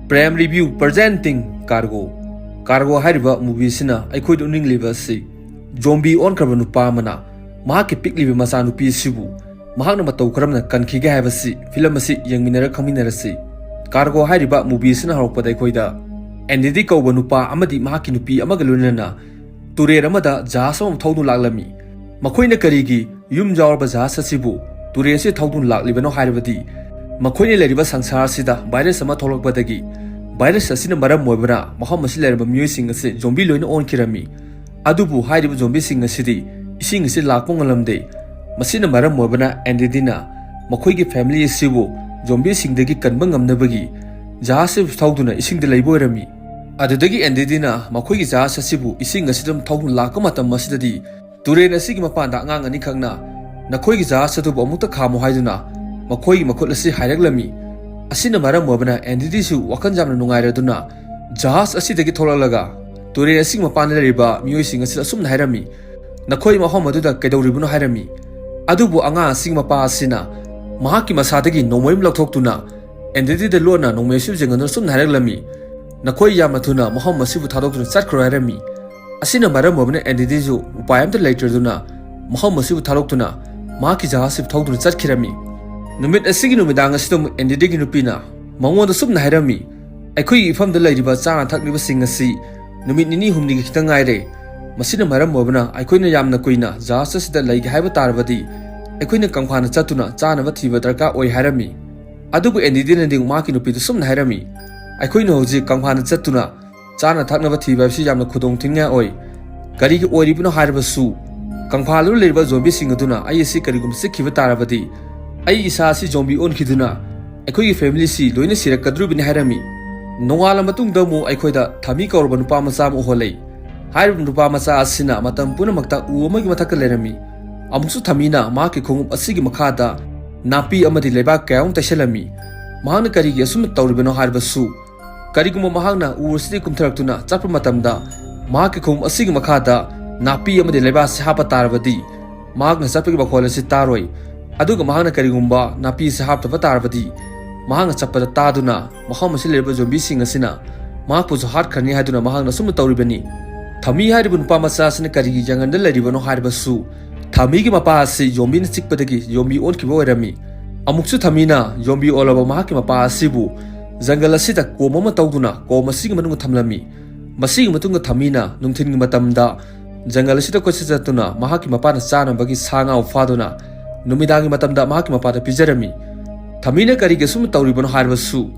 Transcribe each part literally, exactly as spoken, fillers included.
Prem Review presenting Cargo. Cargo ꯍꯥꯏꯔꯤꯕ movie ꯑꯁꯤꯅ ꯑꯩꯈꯣꯏꯗ ꯎꯠꯅꯤꯡꯂꯤꯕ ꯑꯁꯤ, zombie ꯑꯣꯟꯈ꯭ꯔꯕ ꯅꯨꯄꯥ ꯑꯃꯅ ꯃꯍꯥꯛꯀꯤ ꯄꯤꯛꯂꯤꯕ ꯃꯆꯥꯅꯨꯄꯤ ꯑꯁꯤꯕꯨ ꯃꯍꯥꯛꯅ ꯃꯇꯧ ꯀꯔꯝꯅ ꯀꯟꯈꯤꯒꯦ ꯍꯥꯏꯕꯁꯤ film ꯑꯁꯤ ꯌꯦꯡꯃꯤꯟꯅꯔ ꯈꯪꯃꯤꯟꯅꯔꯁꯤ꯫ Cargo ꯍꯥꯏꯔꯤꯕ movie ꯑꯁꯤꯅ ꯍꯧꯔꯛꯄꯗ ꯑꯩꯈꯣꯏꯗ Andy ꯀꯧꯕ ꯅꯨꯄꯥ ꯑꯃꯗꯤ ꯃꯍꯥꯛꯀꯤ ꯅꯨꯄꯤ ꯑꯃꯒ ꯂꯣꯏꯅꯅ ꯇꯨꯔꯦꯜ ꯑꯃꯗ ꯖꯍꯥꯖ ꯑꯃ ꯊꯧꯗꯨꯅ ꯂꯥꯛꯂꯝꯃꯤ꯫ ꯃꯈꯣꯏꯅ ꯀꯔꯤꯒꯤ ꯌꯨꯝ ꯌꯥꯎꯔꯕ ꯖꯍꯥꯖ ꯑꯁꯤꯕꯨ ꯇꯨꯔꯦꯜ ꯑꯁꯤꯗ ꯊꯧꯗꯨꯅ ꯂꯥꯛꯂꯤꯕꯅꯣ ꯍꯥꯏꯔꯕꯗꯤ, ꯃꯈꯣꯏꯅ ꯂꯩꯔꯤꯕ ꯁꯪꯁꯥꯔ ꯑꯁꯤꯗ virus ꯑꯃ ꯊꯣꯛꯂꯛꯄꯗꯒꯤ, virus ꯑꯁꯤꯅ ꯃꯔꯝ ꯑꯣꯏꯕꯅ ꯃꯐꯝ ꯑꯁꯤꯗ ꯂꯩꯔꯝꯕ ꯃꯤꯑꯣꯏꯁꯤꯡ ꯑꯁꯤ zombie ꯂꯣꯏꯅ ꯑꯣꯟꯈꯤꯔꯝꯃꯤ꯫ ꯑꯗꯨꯕꯨ ꯍꯥꯏꯔꯤꯕ zombieꯁꯤꯡ ꯑꯁꯤꯗꯤ ꯏꯁꯤꯡ ꯑꯁꯤ ꯂꯥꯛꯄ ꯉꯝꯂꯝꯗꯦ꯫ ꯃꯁꯤꯅ ꯃꯔꯝ ꯑꯣꯏꯕꯅ Andyꯅ ꯃꯈꯣꯏꯒꯤ family ꯑꯁꯤꯕꯨ zombieꯁꯤꯡꯗꯒꯤ ꯀꯟꯕ ꯉꯝꯅꯕꯒꯤ ꯖꯍꯥꯖ ꯑꯁꯤꯕꯨ ꯊꯧꯗꯨꯅ ꯏꯁꯤꯡꯗ ꯂꯩꯕ ꯑꯣꯏꯔꯝꯃꯤ꯫ ꯑꯗꯨꯗꯒꯤ Andyꯅ ꯃꯈꯣꯏꯒꯤ ꯖꯍꯥꯖ ꯑꯁꯤꯕꯨ ꯏꯁꯤꯡ ꯑꯁꯤꯗ ꯑꯗꯨꯝ ꯊꯧꯗꯨꯅ ꯂꯥꯛꯄ ꯃꯇꯝ ꯑꯁꯤꯗꯗꯤ, ꯇꯨꯔꯦꯜ ꯑꯁꯤꯒꯤ ꯃꯄꯥꯟꯗ ꯑꯉꯥꯡ ꯑꯅꯤꯈꯛꯅ "ꯅꯈꯣꯏꯒꯤ ꯖꯍꯥꯖ ꯑꯗꯨꯕꯨ ꯑꯃꯨꯛꯇ ꯈꯥꯝꯃꯨ" ꯍꯥꯏꯗꯨꯅ ꯃꯈꯣꯏꯒꯤ ꯃꯈꯨꯠ ꯑꯁꯤ ꯍꯥꯏꯔꯛꯂꯝꯃꯤ꯫ ꯑꯁꯤꯅ ꯃꯔꯝ ꯑꯣꯏꯕꯅ Andyꯁꯨ ꯋꯥꯈꯜ ꯌꯥꯝꯅ ꯅꯨꯡꯉꯥꯏꯔꯗꯨꯅ ꯖꯍꯥꯖ ꯑꯁꯤꯗꯒꯤ ꯊꯣꯛꯂꯛꯂꯒ ꯇꯨꯔꯦꯜ ꯑꯁꯤꯒꯤ ꯃꯄꯥꯟꯗ ꯂꯩꯔꯤꯕ ꯃꯤꯑꯣꯏꯁꯤꯡ ꯑꯁꯤꯗ ꯑꯁꯨꯝꯅ ꯍꯥꯏꯔꯝꯃꯤ, "ꯅꯈꯣꯏ ꯃꯐꯝ ꯑꯗꯨꯗ ꯀꯩꯗꯧꯔꯤꯕꯅꯣ?" ꯍꯥꯏꯔꯝꯃꯤ꯫ ꯑꯗꯨꯕꯨ ꯑꯉꯥꯡ ꯑꯁꯤꯒꯤ ꯃꯄꯥ ꯑꯁꯤꯅ ꯃꯍꯥꯛꯀꯤ ꯃꯁꯥꯗꯒꯤ ꯅꯣꯡꯃꯩ ꯑꯃ ꯂꯧꯊꯣꯛꯇꯨꯅ Andyꯗ ꯂꯣꯟꯅ ꯅꯣꯡꯃꯩ ꯑꯁꯤꯕꯨ ꯌꯦꯡꯍꯟꯗꯨꯅ ꯑꯁꯨꯝꯅ ꯍꯥꯏꯔꯛꯂꯝꯃꯤ, "ꯅꯈꯣꯏ ꯌꯥꯝꯅ ꯊꯨꯅ ꯃꯐꯝ ꯑꯁꯤꯕꯨ ꯊꯥꯗꯣꯛꯇꯨꯅ ꯆꯠꯈ꯭ꯔꯣ" ꯍꯥꯏꯔꯝꯃꯤ꯫ ꯑꯁꯤꯅ ꯃꯔꯝ ꯑꯣꯏꯕꯅ Andyꯁꯨ ꯎꯄꯥꯏ ꯑꯃꯠꯇ ꯂꯩꯇ꯭ꯔꯗꯨꯅ ꯃꯐꯝ ꯑꯁꯤꯕꯨ ꯊꯥꯗꯣꯛꯇꯨꯅ ꯃꯍꯥꯛꯀꯤ ꯖꯍꯥꯖ ꯑꯁꯤꯕꯨ ꯊꯧꯗꯨꯅ ꯆꯠꯈꯤꯔꯝꯃꯤ꯫ ꯅꯨꯃꯤꯠ ꯑꯁꯤꯒꯤ ꯅꯨꯃꯤꯗꯥꯡ ꯑꯁꯤꯗ ꯑꯃꯨꯛ Andyꯒꯤ ꯅꯨꯄꯤꯅ ꯃꯉꯣꯟꯗ ꯁꯨꯝꯅ ꯍꯥꯏꯔꯝꯃꯤ, "ꯑꯩꯈꯣꯏꯒꯤ ꯏꯐꯝꯗ ꯂꯩꯔꯤꯕ ꯆꯥꯅ ꯊꯛꯂꯤꯕꯁꯤꯡ ꯑꯁꯤ ꯅꯨꯃꯤꯠ ꯅꯤꯅꯤ ꯍꯨꯝꯅꯤꯒꯤ ꯈꯤꯇꯪ ꯉꯥꯏꯔꯦ꯫ ꯃꯁꯤꯅ ꯃꯔꯝ ꯑꯣꯏꯕꯅ ꯑꯩꯈꯣꯏꯅ ꯌꯥꯝꯅ ꯀꯨꯏꯅ ꯖꯍꯥꯖ ꯑꯁꯤꯗ ꯂꯩꯒꯦ ꯍꯥꯏꯕ ꯇꯥꯔꯕꯗꯤ ꯑꯩꯈꯣꯏꯅ ꯀꯪꯐꯥꯅ ꯆꯠꯇꯨꯅ ꯆꯥꯅꯕ ꯊꯤꯕ ꯗꯔꯀꯥꯔ ꯑꯣꯏ" ꯍꯥꯏꯔꯝꯃꯤ꯫ ꯑꯗꯨꯕꯨ Andyꯅꯗꯤ ꯃꯍꯥꯛꯀꯤ ꯅꯨꯄꯤꯗ ꯁꯨꯝꯅ ꯍꯥꯏꯔꯝꯃꯤ, "ꯑꯩꯈꯣꯏꯅ ꯍꯧꯖꯤꯛ ꯀꯪꯐꯥꯅ ꯆꯠꯇꯨꯅ ꯆꯥꯅ ꯊꯛꯅꯕ ꯊꯤꯕ ꯍꯥꯏꯕꯁꯤ ꯌꯥꯝꯅ ꯈꯨꯗꯣꯡ ꯊꯤꯅꯤꯡꯉꯥꯏ ꯑꯣꯏ꯫ ꯀꯔꯤꯒꯤ ꯑꯣꯏꯔꯤꯕꯅꯣ ꯍꯥꯏꯔꯕꯁꯨ, ꯀꯪꯐꯥꯜꯗꯨꯗ ꯂꯩꯔꯤꯕ zombieꯁꯤꯡ ꯑꯗꯨꯅ ꯑꯩ ꯑꯁꯤ ꯀꯔꯤꯒꯨꯝꯕ ꯆꯤꯛꯈꯤꯕ ꯇꯥꯔꯕꯗꯤ, ꯑꯩ ꯏꯁꯥ ꯑꯁꯤ zombie ꯑꯣꯟꯈꯤꯗꯨꯅ ꯑꯩꯈꯣꯏꯒꯤ familyꯁꯤ ꯂꯣꯏꯅ ꯁꯤꯔꯛꯀꯗꯧꯔꯤꯕꯅꯤ" ꯍꯥꯏꯔꯝꯃꯤ꯫ ꯅꯣꯡꯉꯥꯜꯂ ꯃꯇꯨꯡꯗ ꯑꯃꯨꯛ ꯑꯩꯈꯣꯏꯗ Tommy ꯀꯧꯔꯕ ꯅꯨꯄꯥ ꯃꯆꯥ ꯑꯃ ꯎꯍꯜꯂꯛꯏ꯫ ꯍꯥꯏꯔꯤꯕ ꯅꯨꯄꯥ ꯃꯆꯥ ꯑꯁꯤꯅ ꯃꯇꯝ ꯄꯨꯝꯅꯃꯛꯇ ꯎ ꯑꯃꯒꯤ ꯃꯊꯛꯇ ꯂꯩꯔꯝꯃꯤ꯫ ꯑꯃꯨꯛꯁꯨ Tommyꯅ ꯃꯍꯥꯛꯀꯤ ꯈꯣꯡꯎꯞ ꯑꯁꯤꯒꯤ ꯃꯈꯥꯗ ꯅꯥꯄꯤ ꯑꯃꯗꯤ ꯂꯩꯕꯥꯛ ꯀꯌꯥ ꯑꯃ ꯇꯩꯁꯜꯂꯝꯃꯤ꯫ ꯃꯍꯥꯛꯅ ꯀꯔꯤꯒꯤ ꯑꯁꯨꯝꯅ ꯇꯧꯔꯤꯕꯅꯣ ꯍꯥꯏꯔꯕꯁꯨ, ꯀꯔꯤꯒꯨꯝꯕ ꯃꯍꯥꯛꯅ ꯎ ꯑꯁꯤꯗꯒꯤ ꯀꯨꯝꯊꯔꯛꯇꯨꯅ ꯆꯠꯄ ꯃꯇꯝꯗ ꯃꯍꯥꯛꯀꯤ ꯈꯣꯡꯎꯞ ꯑꯁꯤꯒꯤ ꯃꯈꯥꯗ ꯅꯥꯄꯤ ꯑꯃꯗꯤ ꯂꯩꯕꯥꯛ ꯑꯁꯤ ꯍꯥꯞꯄ ꯇꯥꯔꯕꯗꯤ, ꯃꯍꯥꯛꯅ ꯆꯠꯄꯒꯤ ꯃꯈꯣꯜ ꯑꯁꯤ ꯇꯥꯔꯣꯏ꯫ ꯑꯗꯨꯒ ꯃꯍꯥꯛꯅ ꯀꯔꯤꯒꯨꯝꯕ ꯅꯥꯄꯤ ꯑꯁꯤ ꯍꯥꯞꯇꯕ ꯇꯥꯔꯕꯗꯤ, ꯃꯍꯥꯛꯅ ꯆꯠꯄꯗ ꯇꯥꯗꯨꯅ ꯃꯐꯝ ꯑꯁꯤꯗ ꯂꯩꯔꯤꯕ ꯖꯣꯝꯕꯤꯁꯤꯡ ꯑꯁꯤꯅ ꯃꯍꯥꯛꯄꯨꯁꯨ ꯍꯥꯠꯈ꯭ꯔꯅꯤ ꯍꯥꯏꯗꯨꯅ ꯃꯍꯥꯛꯅ ꯑꯁꯨꯝꯅ ꯇꯧꯔꯤꯕꯅꯤ꯫ ꯊꯃꯤ ꯍꯥꯏꯔꯤꯕ ꯅꯨꯄꯥ ꯃꯆꯥ ꯑꯁꯤꯅ ꯀꯔꯤꯒꯤ ꯖꯪꯒꯜꯗ ꯂꯩꯔꯤꯕꯅꯣ ꯍꯥꯏꯔꯕꯁꯨ, ꯊꯃꯤꯒꯤ ꯃꯄꯥ ꯑꯁꯤ ꯖꯣꯝꯕꯤꯅ ꯆꯤꯛꯄꯗꯒꯤ ꯖꯣꯝꯕꯤ ꯑꯣꯟꯈꯤꯕ ꯑꯣꯏꯔꯝꯃꯤ꯫ ꯑꯃꯨꯛꯁꯨ ꯊꯃꯤꯅ ꯖꯣꯝꯕꯤ ꯑꯣꯜꯂꯕ ꯃꯍꯥꯛꯀꯤ ꯃꯄꯥ ꯑꯁꯤꯕꯨ ꯖꯪꯒꯜ ꯑꯁꯤꯗ ꯀꯣꯝ ꯑꯃ ꯇꯧꯗꯨꯅ ꯀꯣꯝ ꯑꯁꯤꯒꯤ ꯃꯅꯨꯡꯗ ꯊꯝꯂꯝꯃꯤ꯫ ꯃꯁꯤꯒꯤ ꯃꯇꯨꯡꯗ ꯊꯃꯤꯅ ꯅꯨꯡꯊꯤꯜꯒꯤ ꯃꯇꯝꯗ ꯖꯪꯒꯜ ꯑꯁꯤꯗ ꯀꯣꯏꯆꯠ ꯆꯠꯇꯨꯅ ꯃꯍꯥꯛꯀꯤ ꯃꯄꯥꯅ ꯆꯥꯅꯕꯒꯤ ꯁꯥ ꯉꯥ ꯐꯥꯗꯨꯅ ꯅꯨꯃꯤꯗꯥꯡꯒꯤ ꯃꯇꯝꯗ ꯃꯍꯥꯛꯀꯤ ꯃꯄꯥꯗ ꯄꯤꯖꯔꯝꯃꯤ꯫ ꯊꯃꯤꯅ ꯀꯔꯤꯒꯤ ꯑꯁꯨꯝꯅ ꯇꯧꯔꯤꯕꯅꯣ ꯍꯥꯏꯔꯕꯁꯨ,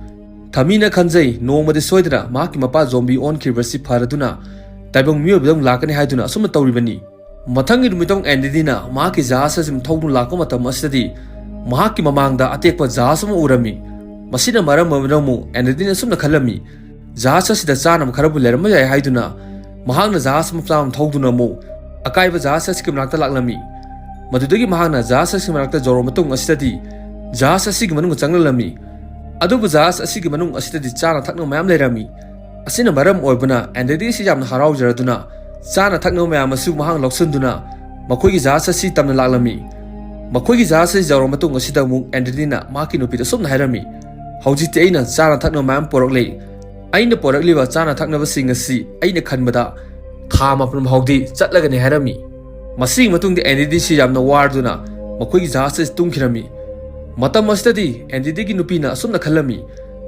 ꯊꯃꯤꯅ ꯈꯟꯖꯩ, ꯅꯣꯡꯃꯗꯤ ꯁꯣꯏꯗꯅ ꯃꯍꯥꯛꯀꯤ ꯃꯄꯥ ꯖꯣꯝꯕꯤ ꯑꯣꯟꯈ꯭ꯔꯤꯕꯁꯤ ꯐꯔꯗꯨꯅ ꯇꯥꯏꯕꯪ ꯃꯤꯑꯣꯏꯕꯗ ꯑꯃꯨꯛ ꯂꯥꯛꯀꯅꯤ ꯍꯥꯏꯗꯨꯅ ꯑꯁꯨꯝꯅ ꯇꯧꯔꯤꯕꯅꯤ꯫ ꯃꯊꯪꯒꯤ ꯅꯨꯃꯤꯠꯇ ꯑꯃꯨꯛ ꯑꯦꯟꯗꯤꯗꯤꯅ ꯃꯍꯥꯛꯀꯤ ꯖꯍꯥꯖ ꯑꯁꯤ ꯊꯧꯗꯨꯅ ꯂꯥꯛꯄ ꯃꯇꯝ ꯑꯁꯤꯗꯗꯤ ꯃꯍꯥꯛꯀꯤ ꯃꯃꯥꯡꯗ ꯑꯇꯦꯛꯄ ꯖꯍꯥꯖ ꯑꯃ ꯎꯔꯝꯃꯤ꯫ ꯃꯁꯤꯅ ꯃꯔꯝ ꯑꯣꯏꯗꯨꯅ ꯑꯃꯨꯛ ꯑꯦꯟꯗꯤꯗꯤꯅ ꯑꯁꯨꯝꯅ ꯈꯜꯂꯝꯃꯤ, ꯖꯍꯥꯖ ꯑꯁꯤꯗ ꯆꯥꯅꯕ ꯈꯔꯕꯨ ꯂꯩꯔꯝꯕ ꯌꯥꯏ ꯍꯥꯏꯗꯨꯅ ꯃꯍꯥꯛꯅ ꯖꯍꯥꯖ ꯃꯆꯥ ꯑꯃ ꯊꯧꯗꯨꯅ ꯑꯃꯨꯛ ꯑꯀꯥꯏꯕ ꯖꯍꯥꯖ ꯑꯁꯤꯒꯤ ꯃꯅꯥꯛꯇ ꯂꯥꯛꯂꯝꯃꯤ꯫ ꯃꯗꯨꯗꯒꯤ ꯃꯍꯥꯛꯅ ꯖꯍꯥꯖ ꯑꯁꯤꯒꯤ ꯃꯅꯥꯛꯇ ꯌꯧꯔꯕ ꯃꯇꯨꯡ ꯑꯁꯤꯗꯗꯤ ꯖꯍꯥꯖ ꯑꯁꯤꯒꯤ ꯃꯅꯨꯡꯗ ꯆꯪꯂꯛꯂꯝꯃꯤ꯫ ꯑꯗꯨꯕꯨ ꯖꯍꯥꯖ ꯑꯁꯤꯒꯤ ꯃꯅꯨꯡ ꯑꯁꯤꯗꯗꯤ ꯆꯥꯅ ꯊꯛꯅꯕ ꯃꯌꯥꯝ ꯂꯩꯔꯝꯃꯤ꯫ ꯑꯁꯤꯅ ꯃꯔꯝ ꯑꯣꯏꯕꯅ ꯑꯦꯟꯗꯤꯗꯤ ꯑꯁꯤ ꯌꯥꯝꯅ ꯍꯔꯥꯎꯖꯔꯗꯨꯅ ꯆꯥꯅ ꯊꯛꯅꯕ ꯃꯌꯥꯝ ꯑꯁꯤ ꯃꯍꯥꯛ ꯂꯧꯁꯤꯟꯗꯨꯅ ꯃꯈꯣꯏꯒꯤ ꯖꯍꯥꯖ ꯑꯁꯤ ꯇꯝꯅ ꯂꯥꯛꯂꯝꯃꯤ꯫ ꯃꯈꯣꯏꯒꯤ ꯖꯍꯥꯖ ꯑꯁꯤ ꯌꯧꯔꯕ ꯃꯇꯨꯡ ꯑꯁꯤꯗ ꯑꯃꯨꯛ ꯑꯦꯟꯗꯤꯗꯤꯅ ꯃꯍꯥꯛꯀꯤ ꯅꯨꯄꯤꯗ ꯑꯁꯨꯝꯅ ꯍꯥꯏꯔꯝꯃꯤ, "ꯍꯧꯖꯤꯛꯇꯤ ꯑꯩꯅ ꯆꯥꯅ ꯊꯛꯅꯕ ꯃꯌꯥꯝ ꯄꯨꯔꯛꯂꯦ꯫ ꯑꯩꯅ ꯄꯨꯔꯛꯂꯤꯕ ꯆꯥꯅ ꯊꯛꯅꯕꯁꯤꯡ ꯑꯁꯤ ꯑꯩꯅ ꯈꯟꯕꯗ ꯊꯥ ꯃꯥꯄꯟ ꯐꯥꯎꯗꯤ ꯆꯠꯂꯒꯅꯤ" ꯍꯥꯏꯔꯝꯃꯤ꯫ ꯃꯁꯤꯒꯤ ꯃꯇꯨꯡꯗ ꯑꯦꯟꯗꯤꯗꯤꯁꯤ ꯌꯥꯝꯅ ꯋꯥꯔꯗꯨꯅ ꯃꯈꯣꯏꯒꯤ ꯖꯍꯥꯖ ꯑꯁꯤ ꯇꯨꯝꯈꯤꯔꯝꯃꯤ꯫ ꯃꯇꯝ ꯑꯁꯤꯗꯗꯤ ꯑꯦꯟꯗꯤꯗꯤꯒꯤ ꯅꯨꯄꯤꯅ ꯑꯁꯨꯝꯅ ꯈꯜꯂꯝꯃꯤ,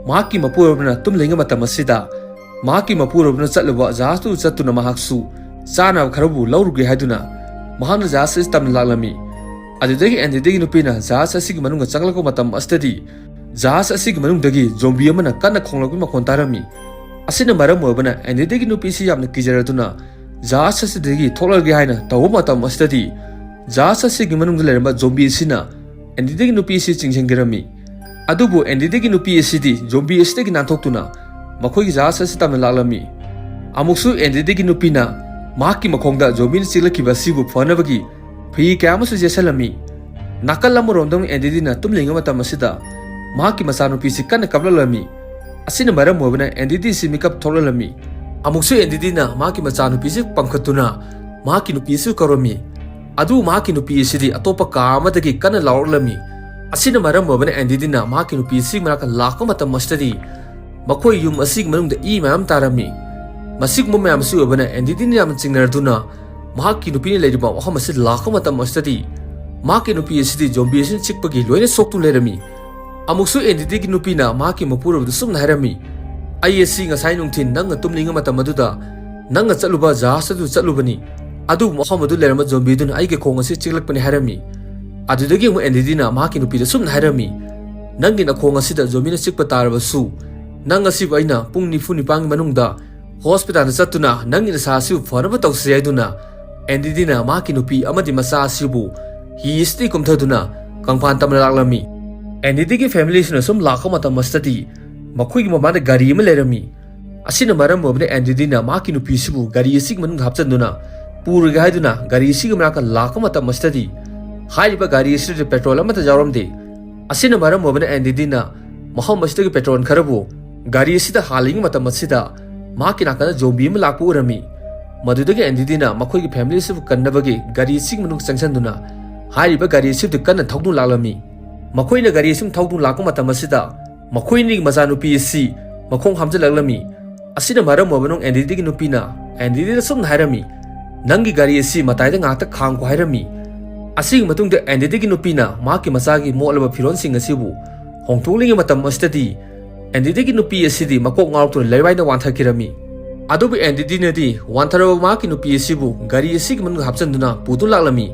ꯃꯍꯥꯛꯀꯤ ꯃꯄꯨꯔꯣꯏꯕꯅ ꯇꯨꯝꯂꯤꯉꯩ ꯃꯇꯝ ꯑꯁꯤꯗ ꯃꯍꯥꯛꯀꯤ ꯃꯄꯨꯔꯣꯏꯕꯅ ꯆꯠꯂꯨꯕ ꯖꯍꯥꯖꯇꯨ ꯆꯠꯇꯨꯅ ꯃꯍꯥꯛꯁꯨ ꯆꯥꯅꯕ ꯈꯔꯕꯨ ꯂꯧꯔꯨꯒꯦ ꯍꯥꯏꯗꯨꯅ ꯃꯍꯥꯛꯅ ꯖꯍꯥꯖ ꯑꯁꯤ ꯇꯝꯅ ꯂꯥꯛꯂꯝꯃꯤ꯫ ꯑꯗꯨꯗꯒꯤ ꯑꯦꯟꯗꯤꯗꯤꯒꯤ ꯅꯨꯄꯤꯅ ꯖꯍꯥꯖ ꯑꯁꯤꯒꯤ ꯃꯅꯨꯡꯗ ꯆꯪꯂꯛꯄ ꯃꯇꯝ ꯑꯁꯤꯗꯗꯤ ꯖꯍꯥꯖ ꯑꯁꯤꯒꯤ ꯃꯅꯨꯡꯗꯒꯤ ꯖꯣꯝꯕꯤ ꯑꯃꯅ ꯀꯟꯅ ꯈꯣꯡꯂꯛꯄꯒꯤ ꯃꯈꯣꯟ ꯇꯥꯔꯝꯃꯤ꯫ ꯑꯁꯤꯅ ꯃꯔꯝ ꯑꯣꯏꯕꯅ ꯑꯦꯟꯗꯤꯗꯤꯒꯤ ꯅꯨꯄꯤꯁꯤ ꯌꯥꯝꯅ ꯀꯤꯖꯔꯗꯨꯅ ꯖꯍꯥꯖ ꯑꯁꯤꯗꯒꯤ ꯊꯣꯛꯂꯛꯂꯒꯦ ꯍꯥꯏꯅ ꯇꯧꯕ ꯃꯇꯝ ꯑꯁꯤꯗꯗꯤ ꯖꯍꯥꯖ ꯑꯁꯤꯒꯤ ꯃꯅꯨꯡꯗ ꯂꯩꯔꯝꯕ ꯖꯣꯝꯕꯤ ꯑꯁꯤꯅ ꯑꯦꯟꯗꯤꯗꯤꯒꯤ ꯅꯨꯄꯤ ꯑꯁꯤ ꯆꯤꯡꯁꯤꯟꯈꯤꯔꯝꯃꯤ꯫ ꯑꯗꯨꯕꯨ ꯑꯦꯟꯗꯤꯗꯤꯒꯤ ꯅꯨꯄꯤ ꯑꯁꯤꯗꯤ ꯖꯣꯝꯕꯤ ꯑꯁꯤꯗꯒꯤ ꯅꯥꯟꯊꯣꯛꯇꯨꯅ ꯃꯈꯣꯏꯒꯤ ꯖꯍꯥꯖ ꯑꯁꯤ ꯇꯝꯅ ꯂꯥꯛꯂꯝꯃꯤ꯫ ꯑꯃꯨꯛꯁꯨ ꯑꯦꯟꯗꯤꯗꯤꯒꯤ ꯅꯨꯄꯤꯅ ꯃꯍꯥꯛꯀꯤ ꯃꯈꯣꯡꯗ ꯖꯣꯝꯕꯤꯅ ꯆꯤꯛꯂꯛꯈꯤꯕ ꯑꯁꯤꯕꯨ ꯐꯅꯕꯒꯤ ꯐꯤ ꯀꯌꯥ ꯑꯃꯁꯨ ꯌꯦꯠꯁꯜꯂꯝꯃꯤ꯫ ꯅꯥꯀꯜ ꯑꯃꯔꯣꯝꯗ ꯑꯃꯨꯛ ꯑꯦꯟꯗꯤꯗꯤꯅ ꯇꯨꯝꯂꯤꯉꯩ ꯃꯇꯝ ꯑꯁꯤꯗ ꯃꯍꯥꯛꯀꯤ ꯃꯆꯥꯅꯨꯄꯤꯁꯤ ꯀꯟꯅ ꯀꯞꯂꯛꯂꯝꯃꯤ꯫ ꯑꯁꯤꯅ ꯃꯔꯝ ꯑꯣꯏꯕꯅ ꯑꯦꯟꯗꯤꯗꯤꯁꯤ ꯃꯤꯀꯞ ꯊꯣꯛꯂꯛꯂꯝꯃꯤ꯫ ꯑꯃꯨꯛꯁꯨ ꯑꯦꯟꯗꯤꯗꯤꯅ ꯃꯍꯥꯛꯀꯤ ꯃꯆꯥꯅꯨꯄꯤꯁꯤ ꯄꯝꯈꯠꯇꯨꯅ ꯃꯍꯥꯛꯀꯤ ꯅꯨꯄꯤꯁꯨ ꯀꯧꯔꯝꯃꯤ꯫ ꯑꯗꯨꯕꯨ ꯃꯍꯥꯛꯀꯤ ꯅꯨꯄꯤ ꯑꯁꯤꯗꯤ ꯑꯇꯣꯞꯄ ꯀꯥ ꯑꯃꯗꯒꯤ ꯀꯟꯅ ꯂꯥꯎꯔꯛꯂꯝꯃꯤ꯫ ꯑꯁꯤꯅ ꯃꯔꯝ ꯑꯣꯏꯕꯅ ꯑꯦꯟꯗꯤꯗꯤꯅ ꯃꯍꯥꯛꯀꯤ ꯅꯨꯄꯤ ꯑꯁꯤꯒꯤ ꯃꯅꯥꯛꯇ ꯂꯥꯛꯄ ꯃꯇꯝ ꯑꯁꯤꯗꯗꯤ ꯃꯈꯣꯏ ꯌꯨꯝ ꯑꯁꯤꯒꯤ ꯃꯅꯨꯡꯗ ꯏ ꯃꯌꯥꯝ ꯇꯥꯔꯝꯃꯤ꯫ ꯃꯁꯤꯒꯨꯝꯕ ꯃꯌꯥꯝ ꯑꯁꯤ ꯑꯣꯏꯕꯅ ꯑꯦꯟꯗꯤꯗꯤꯅ ꯌꯥꯝꯅ ꯆꯤꯡꯅꯔꯗꯨꯅ ꯃꯍꯥꯛꯀꯤ ꯅꯨꯄꯤꯅ ꯂꯩꯔꯤꯕ ꯃꯐꯝ ꯑꯁꯤꯗ ꯂꯥꯛꯄ ꯃꯇꯝ ꯑꯁꯤꯗꯗꯤ ꯃꯍꯥꯛꯀꯤ ꯅꯨꯄꯤ ꯑꯁꯤꯗꯤ ꯖꯣꯝꯕꯤ ꯑꯁꯤꯅ ꯆꯤꯛꯄꯒꯤ ꯂꯣꯏꯅ ꯁꯣꯛꯇꯨꯅ ꯂꯩꯔꯝꯃꯤ꯫ ꯑꯃꯨꯛꯁꯨ ꯑꯦꯟꯗꯤꯗꯤꯒꯤ ꯅꯨꯄꯤꯅ ꯃꯍꯥꯛꯀꯤ ꯃꯄꯨꯔꯣꯏꯕꯗ ꯁꯨꯝꯅ ꯍꯥꯏꯔꯝꯃꯤ, "ꯑꯩ ꯑꯁꯤ ꯉꯁꯥꯏ ꯅꯨꯡꯊꯤꯜ ꯅꯪꯅ ꯇꯨꯝꯂꯤꯉꯩ ꯃꯇꯝ ꯑꯗꯨꯗ ꯅꯪꯅ ꯆꯠꯂꯨꯕ ꯖꯍꯥꯖ ꯑꯗꯨ ꯆꯠꯂꯨꯕꯅꯤ꯫ ꯑꯗꯨꯕꯨ ꯃꯐꯝ ꯑꯗꯨ ꯂꯩꯔꯝꯕ ꯖꯣꯝꯕꯤꯗꯨꯅ ꯑꯩꯒꯤ ꯈꯣꯡ ꯑꯁꯤ ꯆꯤꯛꯂꯛꯄꯅꯤ" ꯍꯥꯏꯔꯝꯃꯤ꯫ ꯑꯗꯨꯗꯒꯤ ꯑꯃꯨꯛ ꯑꯦꯟꯗꯤꯗꯤꯅ ꯃꯍꯥꯛꯀꯤ ꯅꯨꯄꯤꯗ ꯁꯨꯝꯅ ꯍꯥꯏꯔꯝꯃꯤ, "ꯅꯪꯒꯤ ꯅꯈꯣꯡ ꯑꯁꯤꯗ ꯖꯣꯝꯕꯤꯅ ꯆꯤꯛꯄ ꯇꯥꯔꯕꯁꯨ, ꯅꯪ ꯑꯁꯤꯕꯨ ꯑꯩꯅ ꯄꯨꯡ ꯅꯤꯐꯨ ꯅꯤꯄꯥꯟꯒꯤ ꯃꯅꯨꯡꯗ ꯍꯣꯁꯄꯤꯇꯥꯜꯗ ꯆꯠꯇꯨꯅ ꯅꯪꯒꯤ ꯅꯁꯥ ꯑꯁꯤꯕꯨ ꯐꯅꯕ ꯇꯧꯁꯤ" ꯍꯥꯏꯗꯨꯅ ꯑꯦꯟꯗꯤꯗꯤꯅ ꯃꯍꯥꯛꯀꯤ ꯅꯨꯄꯤ ꯑꯃꯗꯤ ꯃꯆꯥ ꯑꯁꯤꯕꯨ ꯍꯤ ꯑꯁꯤꯗꯒꯤ ꯀꯨꯝꯊꯗꯨꯅ ꯀꯪꯐꯥꯟ ꯇꯝꯅ ꯂꯥꯛꯂꯝꯃꯤ꯫ ꯑꯦꯟꯗꯤꯗꯤꯒꯤ ꯐꯦꯃꯤꯂꯤꯁꯤꯅ ꯁꯨꯝ ꯂꯥꯛꯄ ꯃꯇꯝ ꯑꯁꯤꯗꯗꯤ ꯃꯈꯣꯏꯒꯤ ꯃꯃꯥꯡꯗ ꯒꯥꯔꯤ ꯑꯃ ꯂꯩꯔꯝꯃꯤ꯫ ꯑꯁꯤꯅ ꯃꯔꯝ ꯑꯣꯏꯕꯅ ꯑꯦꯟꯗꯤꯗꯤꯅ ꯃꯍꯥꯛꯀꯤ ꯅꯨꯄꯤꯁꯤꯕꯨ ꯒꯥꯔꯤ ꯑꯁꯤꯒꯤ ꯃꯅꯨꯡꯗ ꯍꯥꯞꯆꯤꯟꯗꯨꯅ ꯄꯨꯔꯒꯦ ꯍꯥꯏꯗꯨꯅ ꯒꯥꯔꯤ ꯑꯁꯤꯒꯤ ꯃꯅꯥꯛꯇ ꯂꯥꯛꯄ ꯃꯇꯝ ꯑꯁꯤꯗꯗꯤ ꯍꯥꯏꯔꯤꯕ ꯒꯥꯔꯤ ꯑꯁꯤꯗꯗꯤ ꯄꯦꯇ꯭ꯔꯣꯜ ꯑꯃꯠꯇ ꯌꯥꯎꯔꯝꯗꯦ꯫ ꯑꯁꯤꯅ ꯃꯔꯝ ꯑꯣꯏꯕꯅ ꯑꯦꯟꯗꯤꯗꯤꯅ ꯃꯐꯝ ꯑꯁꯤꯗꯒꯤ ꯄꯦꯇ꯭ꯔꯣꯜ ꯈꯔꯕꯨ ꯒꯥꯔꯤ ꯑꯁꯤꯗ ꯍꯥꯜꯂꯤꯉꯩ ꯃꯇꯝ ꯑꯁꯤꯗ ꯃꯍꯥꯛꯀꯤ ꯅꯥꯀꯟꯗ ꯖꯣꯝꯕꯤ ꯑꯃ ꯂꯥꯛꯄ ꯎꯔꯝꯃꯤ꯫ ꯃꯗꯨꯗꯒꯤ ꯑꯦꯟꯗꯤꯗꯤꯅ ꯃꯈꯣꯏꯒꯤ ꯐꯦꯃꯤꯂꯤ ꯑꯁꯤꯕꯨ ꯀꯟꯅꯕꯒꯤ ꯒꯥꯔꯤ ꯑꯁꯤꯒꯤ ꯃꯅꯨꯡꯗ ꯆꯪꯁꯤꯟꯗꯨꯅ ꯍꯥꯏꯔꯤꯕ ꯒꯥꯔꯤ ꯑꯁꯤꯕꯨꯗꯤ ꯀꯟꯅ ꯊꯧꯗꯨꯅ ꯂꯥꯛꯂꯝꯃꯤ꯫ ꯃꯈꯣꯏꯅ ꯒꯥꯔꯤ ꯑꯁꯤꯕꯨ ꯊꯧꯗꯨꯅ ꯂꯥꯛꯄ ꯃꯇꯝ ꯑꯁꯤꯗ ꯃꯈꯣꯏ ꯑꯅꯤꯒꯤ ꯃꯆꯥꯅꯨꯄꯤ ꯑꯁꯤ ꯃꯈꯣꯡ ꯍꯥꯝꯖꯤꯜꯂꯛꯂꯝꯃꯤ꯫ ꯑꯁꯤꯅ ꯃꯔꯝ ꯑꯣꯏꯕꯅ ꯑꯦꯟꯗꯤꯗꯤꯒꯤ ꯅꯨꯄꯤꯅ ꯑꯦꯟꯗꯤꯗꯤꯗ ꯁꯨꯝꯅ ꯍꯥꯏꯔꯝꯃꯤ, "ꯅꯪꯒꯤ ꯒꯥꯔꯤ ꯑꯁꯤ ꯃꯇꯥꯏꯗ ꯉꯥꯏꯍꯥꯛꯇ ꯈꯥꯝꯈꯣ" ꯍꯥꯏꯔꯝꯃꯤ꯫ ꯑꯁꯤꯒꯤ ꯃꯇꯨꯡꯗ ꯑꯦꯟꯗꯤꯗꯤꯒꯤ ꯅꯨꯄꯤꯅ ꯃꯍꯥꯛꯀꯤ ꯃꯆꯥꯒꯤ ꯃꯣꯠꯂꯕ ꯐꯤꯔꯣꯜꯁꯤꯡ ꯑꯁꯤꯕꯨ ꯍꯣꯡꯗꯣꯛꯂꯤꯉꯩ ꯃꯇꯝ ꯑꯁꯤꯗꯗꯤ ꯑꯦꯟꯗꯤꯗꯤꯒꯤ ꯅꯨꯄꯤ ꯑꯁꯤꯗꯤ ꯃꯀꯣꯛ ꯉꯥꯎꯗꯨꯅ ꯂꯩꯋꯥꯏꯗ ꯋꯥꯟꯊꯈꯤꯔꯝꯃꯤ꯫ ꯑꯗꯨꯕꯨ ꯑꯦꯟꯗꯤꯗꯤꯅꯗꯤ ꯋꯥꯟꯊꯔꯕ ꯃꯍꯥꯛꯀꯤ ꯅꯨꯄꯤ ꯑꯁꯤꯕꯨ ꯒꯥꯔꯤ ꯑꯁꯤꯒꯤ ꯃꯅꯨꯡꯗ ꯍꯥꯞꯆꯤꯟꯗꯨꯅ ꯄꯨꯗꯨꯅ ꯂꯥꯛꯂꯝꯃꯤ꯫